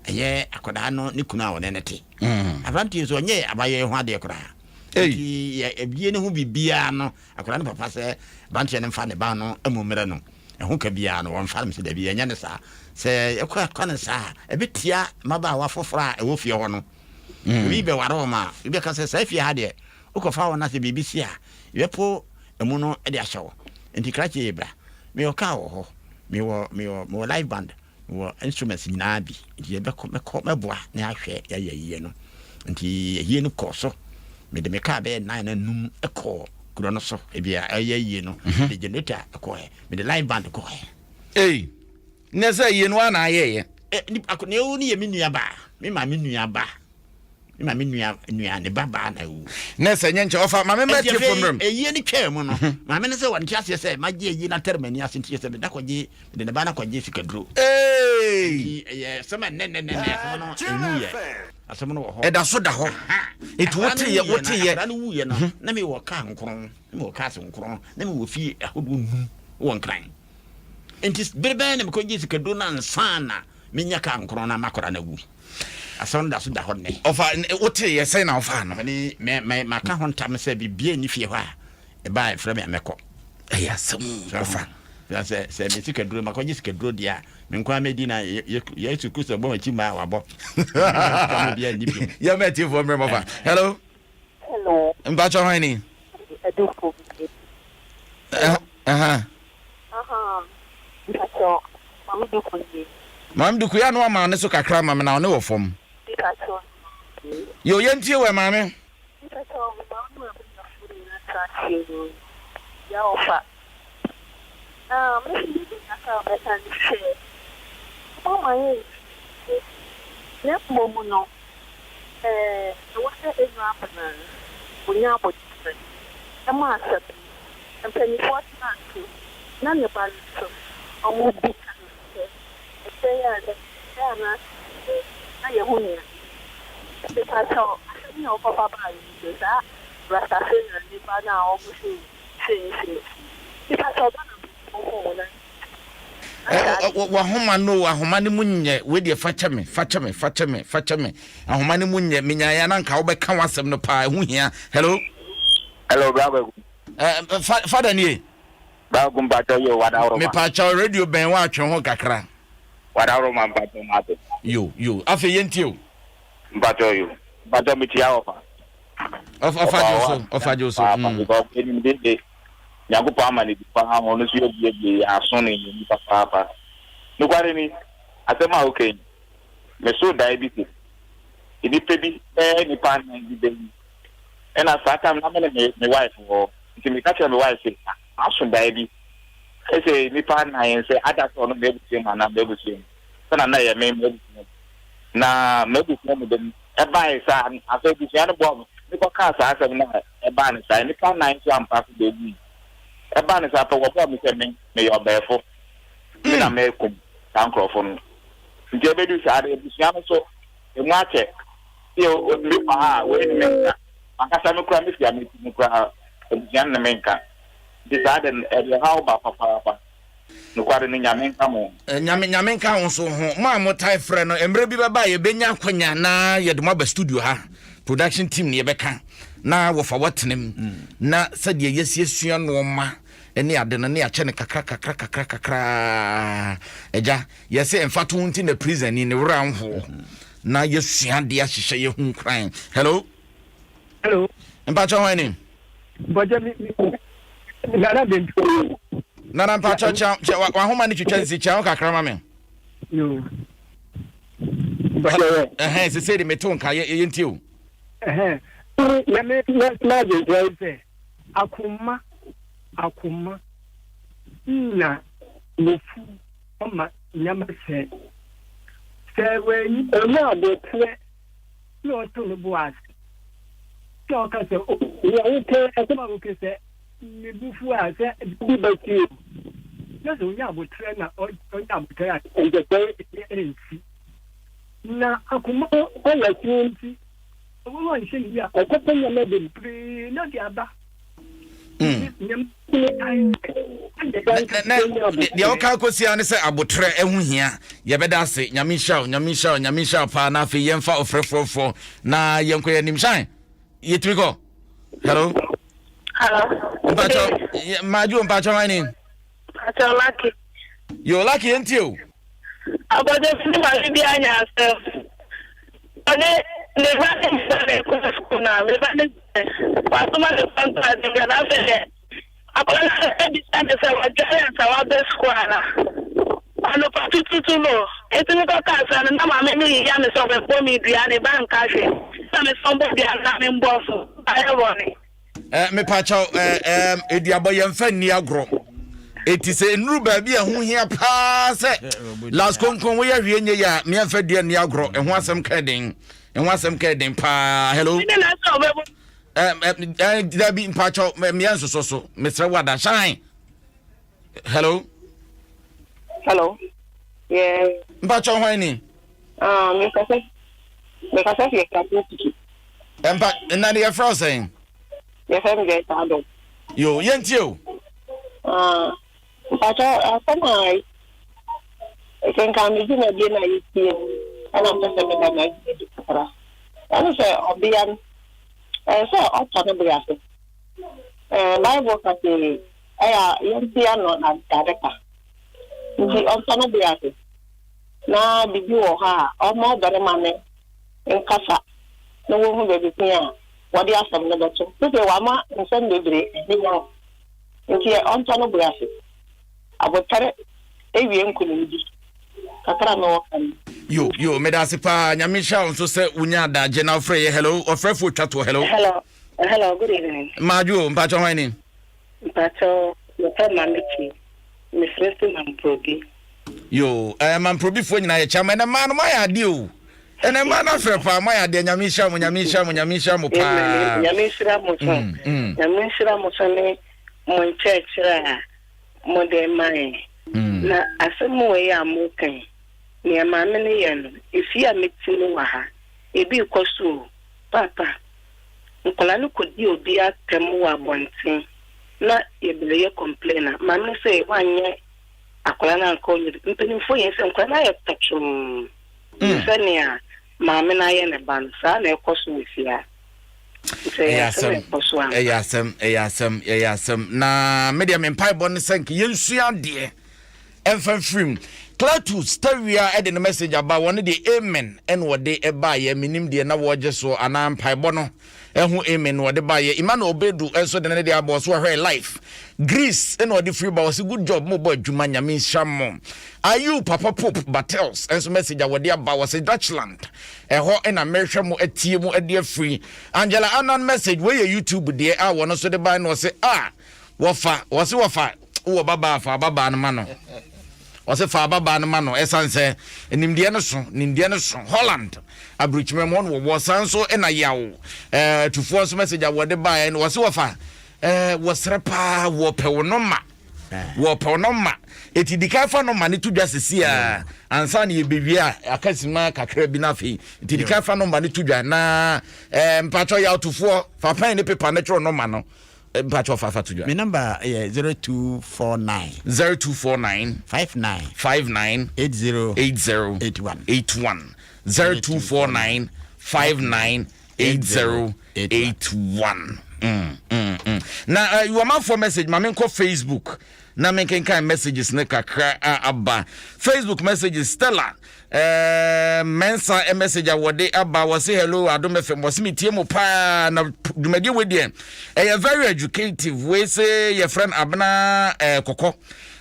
ɛyɛ akwadaa no ne kunu a ɔne no te. Aberanteɛ nso, ɔnyɛ abayɛ ho adeɛ koraa. Nti yɛ abie ne ho biribiara no, akwadaa no papa sɛ aberanteɛ no mfa ne ba no amu mmerɛ no. Ɛho ka biara no, wɔmfa no. Mesɛ dabi, yɛnyɛ no saa. Sɛ yɛkɔ akɔ no saa a, ɛbɛtia mmabaawa foforɔ a ɛwɔ fie hɔ no. Obi bɛware wɔn a, obi bɛka sɛ saa fie ha deɛ, wokɔfa wɔn na sɛ biribi si a, yɛbɛpo amu no de ahyɛ wo. Nti krakye yi bra. Mewɔ kaa wɔ hɔ, mewɔ, mewɔ, mewɔ live band, mewɔ instruments nyinaa bi. Nti yɛbɛkɔ, mɛkɔ, mɛboa na yɛahwɛ, yɛayɛ ayie no. Nti ayie no kɔɔ so. Mede me kaa bɛyɛ nnan na num kɔɔ kuro no so. Ebi a ɛyɛ ayie no, mede generator kɔɛ, mede live band kɔɛ. Ei, nɛ sɛ ayie no ara na ayɛeɛ. Ɛ, nipa ko, nea ɛwɔ no yɛ me nua baa, me maame nua ba. Me maame nua nua ne ba baa na awu. Na sɛ nyɛ nkyɛ ɔfa maame mma Nti atiefo afei mmerɛ mu. ayie no twaa mu no, maame no sɛ ɔnte aseɛ sɛ magye ayie no atare m'ani ase nti sɛ meda kɔgye mede ne ba no akɔgye sikaduro. Eeii. Nti ɛyɛ asɛm a nnɛ nnɛ nnɛ nnɛ asɛm no ɛnwuiɛ. Asɛm no wɔ hɔ. Ɛda so da hɔ. Aha. Nti Akwadaa no woteyɛ wuiɛ no, woteyɛ. akwadaa no wuiɛ no, na mewɔ kaa nkron, na mewɔ cars nkron, na mewɔ fie ahodoɔ num wɔ Nkran. Nti bere bɛn na mekɔgye sikaduro no ansa na menya kaa nkron no ama akwadaa no awu? Asɛm no da so da hɔ nnɛ. Ɔfa, wote yɛ sɛn na ɔfaa no? Mene, mɛ, mɛ, maka ho ntam sɛ biribiara nni fie hɔ a ɛba a ɛfrɛ me a mɛkɔ. Ɛyɛ asɛm o, ɔfa. Sɛ, sɛ me sikaduro, makɔgye sikaduro deɛ a, me nko ara mɛdi na Yesu Kristo bɔ m'akyi maa wabɔ. Obiara nni bio. Yɛma atiefoɔ mmerɛ mɔfa. Hello. Hello. Mpakyɛ hwan ni? Adufo bi. Aha. Aha. Mpakyɛ Maame Duku nie. Maame Duku yɛ ano ama ne so kakra ma me na ɔne wɔ fam. Mpakyɛ. Yo yɛntie wɔ maame. Mpakyɛ maame wɔ abusuafo nyinaa tra tie no. Ya ɔfa. Na me nso me kakra a mɛka ne sɛ, momma yɛntie na mmom no Ɛwɔ sɛ Aaron abena no, ɔnya aboterɛ ma asɛm no. Mpanimfoɔ tena ase na ne ba no nso, wɔbisa no sɛ, Ɛsɛe a ɛsɛe anaa ɛnsɛe na yɛhu nea ɛyɛ. Mepa kyɛw, asɛm yi a wokɔfa baeɛ yi nso, saa Rastafarian ne ba no a wɔse sei ne sei nti, mepa kyɛw Ghana mpanimfoɔ hu wɔn na. Wahoma no ahoma no mu nyɛ wei deɛ fa kyɛ me fa kyɛ me fa kyɛ me fa kyɛ me ahoma no mu nyɛ menyaeɛ na nka wobɛka w'asɛm no paa ɛho hia hello hello bra kwaku eh, fa fada nie bra kwaku mpakyɛw yo wadaworo ma mepakyɛw radio bɛn woatwe ho kakra wadaworo ma mpakyɛw mate yo yo afei yɛntie o mpakyɛw yo mpakyɛw mekyia wɔfa ɔfa gye so ɔfa gye so because enim de de Nyankopɔn ama no bi paa ma ɔno nso abuebue yɛn aso ne yɛn ani papaapa. Nokware ni, asɛm a woka yi, mesoo dae bi se nnipa bi bɛyɛ nnipa anan bi bɛwu. Ɛna saa time na me ne me me wife wɔ hɔ. Nti meka kyerɛɛ me wife se, maso dae bi sɛ nnipa anan sɛ ada sɛ ɔno m'abusua mu anaa m'abusua mu. Sɛna na ɛyɛ me m'abusua mu. Na m'abusua mu de no, ɛbae saa no, afei abusua no bɔɔ me. Mekɔkaa saa asɛm no a ɛbaa no saa, nnipa nnan nso ampa so bewui. Ɛbaa no saa pɛ, wɔbɔɔ me sɛ me, meyɛ ɔbɛɛfo. Me na makum saa nkurɔfo no. Nti ebedu saa de, abusua no nso, emu akyɛ. Sɛ mekɔ ha a, wei ne me nka. M'ankasa me koraa, me fie a mete mu koraa, abusua no ne me nka. Nti saa de no, ɛde ɔhaw ba papaapa. Nokware no, Nyame nka mo ho. Nyame Nyame nka wo nso ho. Mo a mo tae frɛ no, mmerɛ bi bɛba a yɛbɛnya akwanya na yɛde mo aba studio ha. Production team no yɛbɛka na wɔfa wɔtena mu na sɛdeɛ yɛasi asua nnoɔma ne ade no ne yɛakyɛ no kakra kakra kakra kakra. Agya, yɛse mfatoho nti na prison ni ne werɛ anhoɔ na yɛasua adeɛ ahyehyɛ yɛ ho nkuran. Hello. Hello. Mpakyɛ hwan ni? Mpakyɛ mi mi Nana Bempi. Nana mpakyɛ kyɛ kyɛ wahoma ne twitwa nsi kyɛ ho kakra ma me. Yo. Mpakyɛ yɛ. Ɛhɛn sese de meto nka yɛ yɛ nti o. Ɛhɛn. Na me na na adwene sɛ akoma akoma na wofu ɔma nneɛma sɛ sɛ wɔanyi ɔnya abotire na ɔto ne bo ase na ɔka sɛ, O, nea woka, asɛm a woka sɛ, me bo fuw a, sɛ bi bɛsi o. Na sɛ onya aboterɛ na ɔnya aboterɛ a, ntɛtɛe nsi. Na akoma yɛ fi nti. Ɔno anhyɛ ne yie a, ɔkɔpɛ nneɛma bebree na ɔde aba. Deɛ woka kɔsia ne sɛ abotrɛ ɛho hia. Yɛbɛda ase. Nyame nhyira wo, Nyame nhyira wo, Nyame nhyira wo paa. Na afei yɛmfa ɔfrɛfoɔfoɔ na yɛnkɔ yɛn anim. Shine, yɛtumi kɔ. Hello. Hello. Mpakyɛ, Madwo, mpakyɛ hwan ni? Mpakyɛ Lucky. Yo, Lucky, yɛntie o. Abɔdze ne maame bi anya asɛm. Ɔne ne ba ne ba na ɛkɔ sukuu na ne ba ne sɛ wasoma ne ba ntɔ ade mbra na afei deɛ akwadaa no abisa ne sɛ wadware ansa waba sukuu ana. Anɔpa tututu no eti me kɔ kaa sɛ no na maame no yiya me sɛ ɔbɛbɔ me dua ne ba nka hwee na me sɛ ɔmbɔ dua no na me mbɔ so ayɛ bɔne. Eh, mepakyɛw, eh, eh, eduabɔ yɛmfa nni agorɔ. Eti sɛ nnuru baabi a ɛho hia paa sɛ las konkon woyɛ hwee nyɛ yɛ a meɛmfa dua nni agorɔ. Ɛho asɛm ka den. Ɛho asɛm ka den paa. Hello. Eh, eh, eh, dabi mpakyɛw, meɛ nsosɔ so. Mesrɛ wo ada. Shine. Hello. Hello. Yeah. Mpakyɛw hwan ni? Ah, me kasa. Me kasa fi Ekura Tiki. Mpa, nna de yɛfrɛ wo sɛn? Yɛfrɛ me Joyce Adom. Yo, yɛntie o. Ah, mpakyɛw asɛm a kenkan me dwumadie na yɛtie no ɛna mpɛ sɛ meda m'adwene di kakra. Ɛne sɛ ɔbea no, ɛyɛ sɛ ɔtɔ ne bo ase. Eh, Bible ka sɛ ɛyɛ a yɛnte ano na dade ka. Nti ɔntɔ no bo ase. Na biribi wɔ hɔ a ɔmma ɔbarima no nkasa na wɔnhu baabi ko a wɔde asɛm no bɛto. Sesei wama nsɛm bebree ahinyaw. Nti ɔntɔ no bo ase. Abotare wie nkonimdi. Kakra a mewɔ ka no. Yo yo medase paa nyame nhyira wo nso sɛ wonya adagye na wofrɛ yɛ hello ɔfrɛfoɔ twa toɔ hello. Hello hello good evening. Maadwo o mpakyɛ hwan ni. Mpakyɛ yɛfrɛ Maame Kyi mefrɛ fi Mamprobi. Yo ɛɛ eh, Mamprobifoɔ nyinaa yɛkyɛ mo ɛnɛ mmaa no moayɛ adeɛ o ɛnɛ mmaa no afrɛ paa moayɛ adeɛ nyame nhyira mo nyame nhyira mo nyame nhyira mo paa. Nyame nhyira mo so mm, mm. nyame nhyira mo so ne mo nkyerɛkyerɛ a mode ma yɛn. Na asɛm wei a moreka yi, nea maame no yɛ no, efie a mete mu wɔ ha, ebi rekɔ so o. Paapa, nkwadaa no kɔdi obi atɛm wɔ abɔnten na yɛbɛyɛ complain a, maame no sɛ woanyɛ akwadaa no anka ɔnyɛ bi. Mpanimfoɔ yɛn sɛ nkwadaa no ayɛ pɔtwom te sɛ nea maame no ayɛ ne ba no, saa na ɛkɔ so wɔ fie ha. Ɛyɛ asɛm, ɛyɛ asɛm, ɛyɛ asɛm, ɛyɛ asɛm. Na me deɛ me mpaebɔ ne sɛ nka yɛnsua adeɛ ɛmfa mfiri mu. Cletus Tawia ɛde ne message aba, wɔn deɛ amen ɛna wɔde ɛbaayɛ, menim deɛ na wɔregye soɔ anaa mpaebɔ no ɛho amen na wɔde baayɛ. Emmanuel Obedu nso de ne deɛ abɔ so ɔhwɛ life. Greece ɛna ɔde firi ba, ɔse good job, mo bɔ adwuma, nyame nhyira mo. Ayew Papa Pope Bartels nso message a wɔde aba, wɔse Dutchland Ɛhɔ na mehwɛ mo atie mo adi afiri. Angela Annan message wei yɛ YouTube deɛ a wɔn nso de bae no ɔse ah wɔfa wɔse wɔfa wowɔ babaa fa ababaa no ma no ɔse fa ababaa no ma no ɛsan sɛ nimdeɛ no so nimdeɛ no so Holland aburokyima mu ɔno wɔwɔ san nso ɛna yaw ɛɛ tufoɔ nso message a wɔde bae no wɔse wɔfa ɛɛ wɔsrɛ paa wɔpɛ wo nɔma Wɔpɛ wo nɔma. Eti di kan fa nɔma no to dwa sisi a ansa na yɛbɛwie a aka sima kakra bi na afei. Nti di kan fa nɔma no to dwa na eh, mpakyɛ yawtofoɔ fa pɛn ne pepa no twerɛ nɔma no. Eh, mpakyɛ fa fa to dwa. Me nɔmba yɛ 0249. 0249. 59. 59. 80. 80. 81. 81. 0249 59 8081 mm, mm, mm. Na uh, wɔmanfoɔ message ma menkɔ Facebook na menkenkan messages ne kakra a aba Facebook messages Stella uh, Mensa eh, message a wɔde aba wɔse hello Adom FM wɔse metie mu paa na dwumadie wei deɛ ɛyɛ very educative wei se yɛfrɛ no Abena uh, Kɔkɔ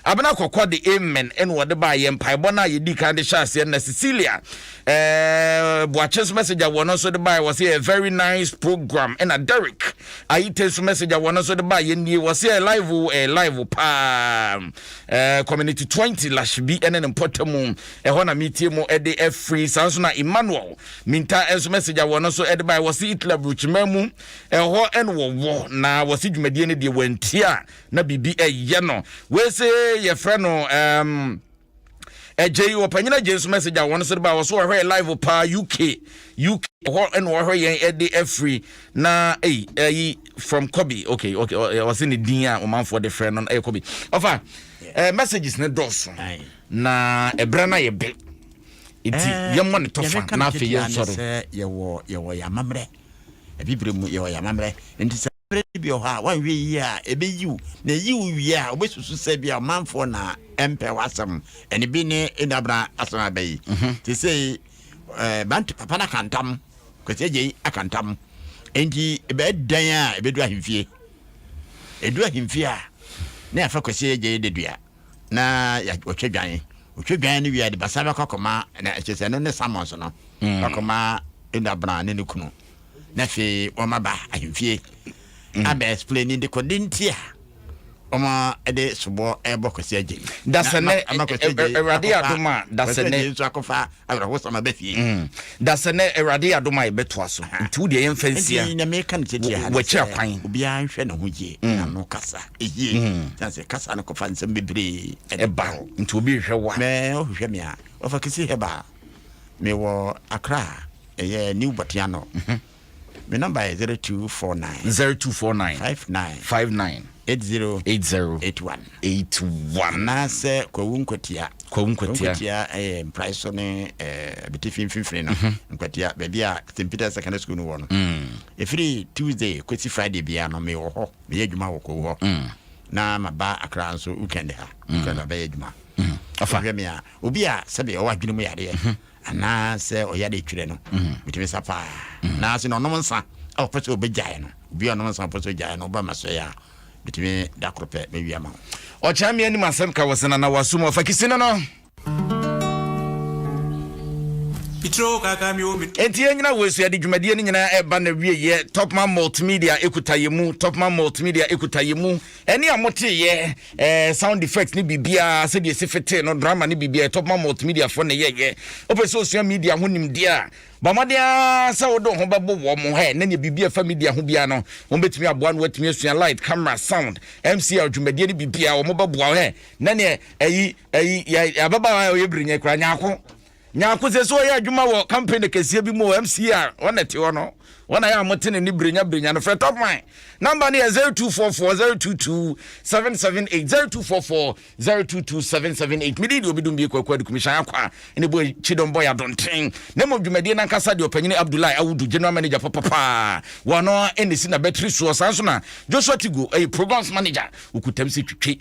Abena Kɔkɔ de amen ɛna wɔde baa yɛn mpaebɔ no a yɛdii kan de hyɛ aseɛ na Cecilia eh, Boakye nso message a wɔn nso de baa wɔ sɛ very nice program ɛna Derek Ayite nso message a wɔn nso de baa yɛn nie wɔ sɛ live o eh, live paa eh, community 20 Lashibi ɛne ne mpɔtamu ɛhɔ na metie mu ɛde afiri saa nso na Emmanuel Minta nso message a wɔn nso ɛde baa wɔ sɛ Italy aburukyima mu ɛhɔ ɛna wɔwɔ na wɔ sɛ dwumadie no deɛ wɔntie a na biribi ɛyɛ no wei se yɛfrɛ no um, Ɛgye yi ɔpanyin agye nso message a wɔn nso de ba wɔ so wɔhwɛ live paa UK UK hɔ ɛna wɔhwɛ yɛn ɛde afiri na ɛyi ɛyi from Kobe okay okay ɔsɛ ne din a ɔmanfoɔ de frɛ no ɛyɛ Kobe ɔfa ɛɛ messages ne dɔɔso na ɛbrɛ na yɛ bɛ nti yɛmmɔ ne tɔfa na afei yɛn sɔrɔ. Yɛwɔ yɛwɔ yɛn amammerɛ abibire mu yɛwɔ yɛn amammerɛ nti sɛ. Berɛ bi wɔ hɔ a, woanhwɛ yie a, ɛbɛyi wo, na ɛyi wo wie a, wobɛsusu sɛ ebia ɔmanfoɔ na ɛmpɛ w'asɛm. Ɛno bi ne Enabra asɛm a aba yi. Seesei, eh, Bantu papa no aka ntam, Kwasi Agyei aka ntam. Enti ɛbɛyɛ dɛn a ɛbɛduru ahemfie? Ɛduru ahemfie a, na yɛafa Kwasi Agyei dedua na wɔtwa dwan. Wɔtwa dwan no wie a, de basa bɛkɔ akɔma, na ɛkyerɛ sɛ ɛno ne summons no, akɔma Enabra ne ne kunu. Na afei wɔn aba ahemfie mm. abɛ explain dekode nti a wɔn de soboɔ ɛrebɔ Kwasi Agyei. Dasɛnɛ Awurade adom a dasɛnɛ nso akɔfa awerɛhosɛm aba fie. Mm. Dasɛnɛ Awurade adom a yɛbɛtoa so nti wo deɛ yɛmfa nsia. Nti na meka no tiatia ha wɔakyi akwan. Obiara nhwɛ ne ho yie mm. na no kasa ɛyie. Mm. Sɛ sɛ kasa no kɔfa nsɛm bebree ɛba nti obi hwehwɛ wa. Mɛ ɔhwehwɛ me a ɔfa kisi hɛba mewɔ Accra. Ɛyɛ New Botiano. Me number yɛ 0249. 0249. 59. 59. 80. 80. 81. 81. Anaasɛ Kwawu Nkwatia. Kwawu Nkwatia. Nkwatia ɛyɛ Mprae so ne ɛɛ Abetifi mfimfini no. Mhm. Nkwatia baabi a St Peter Secondary School no wɔ no. Mm. Efiri Tuesday kɔsi Friday biara no mewɔ hɔ meyɛ adwuma wɔ Kwawu hɔ. Mm. Na maba Accra nso weekend ha. Mm. Weekend abɛyɛ adwuma. Mm. Ɔfa hwɛ me a obi a sɛbi ɔwɔ adwene mu yareɛ. Mm -hmm. Anaa sɛ ɔyɛ ade twerɛ no, metumi sa paa. Na sɛ na ɔnom nsa a ɔpɛ sɛ ɔbɛgyae no, obi a ɔnom nsa a ɔpɛ sɛ ɔgyae no, ɔba ma sɔe a, metumi da koro pɛ mɛwie ama wo. Ɔkyea me anim asɛm ka wɔ sena na wasom ɔfa kisi no no. Enti yɛn nyina wɔ asuade dwumadie no nyinaa ɛba na wie yɛ Topman Multimedia ekuta yɛ mu Topman Multimedia ekuta yɛ mu Ɛnne a moteeɛ, eh, sound effects ne biribiara, sɛdeɛ ɛsi fetee no, drama ne biribiara, Topman Multimediafoɔ na ɛyɛeɛ. Wopɛ sɛ osua media ho nimdeɛ a, bɔ mmɔden ara sɛ wode wo ho bɛbo wɔn. Hɛ, na nea biribi a ɛfa media ho biara no, wɔbɛtumi aboa no watumi asua light, camera, sound, MCR dwumadie ne biribiara, wɔbɛboa wo. Hɛ, na neɛ ɛyi, ɛyi, yɛ, ababaawa a ɔyɛ birinyɛ koraa, nyaako. Nyarko sɛ sɛ ɔyɛ adwuma wɔ company kɛseɛ bi mu wɔ MCR wɔn na ɛte hɔ no wɔn na yɛ a mote ne ne brenya brenya no frɛ top man number no yɛ 0244 022 778 0244 022 778 mede deɛ obi dum bie kwaku adukumihyɛn akwa ne bɔ kyidɔm bɔ yɛ adɔnten na mmom dwumadie no ankasa deɛ ɔpanyini Abdullahi Awudu general manager papapaa wɔn ɛna si na bɛtiri soɔ saa nso na Joshua Tigo ɛyɛ programs manager okutam sɛ twitwi.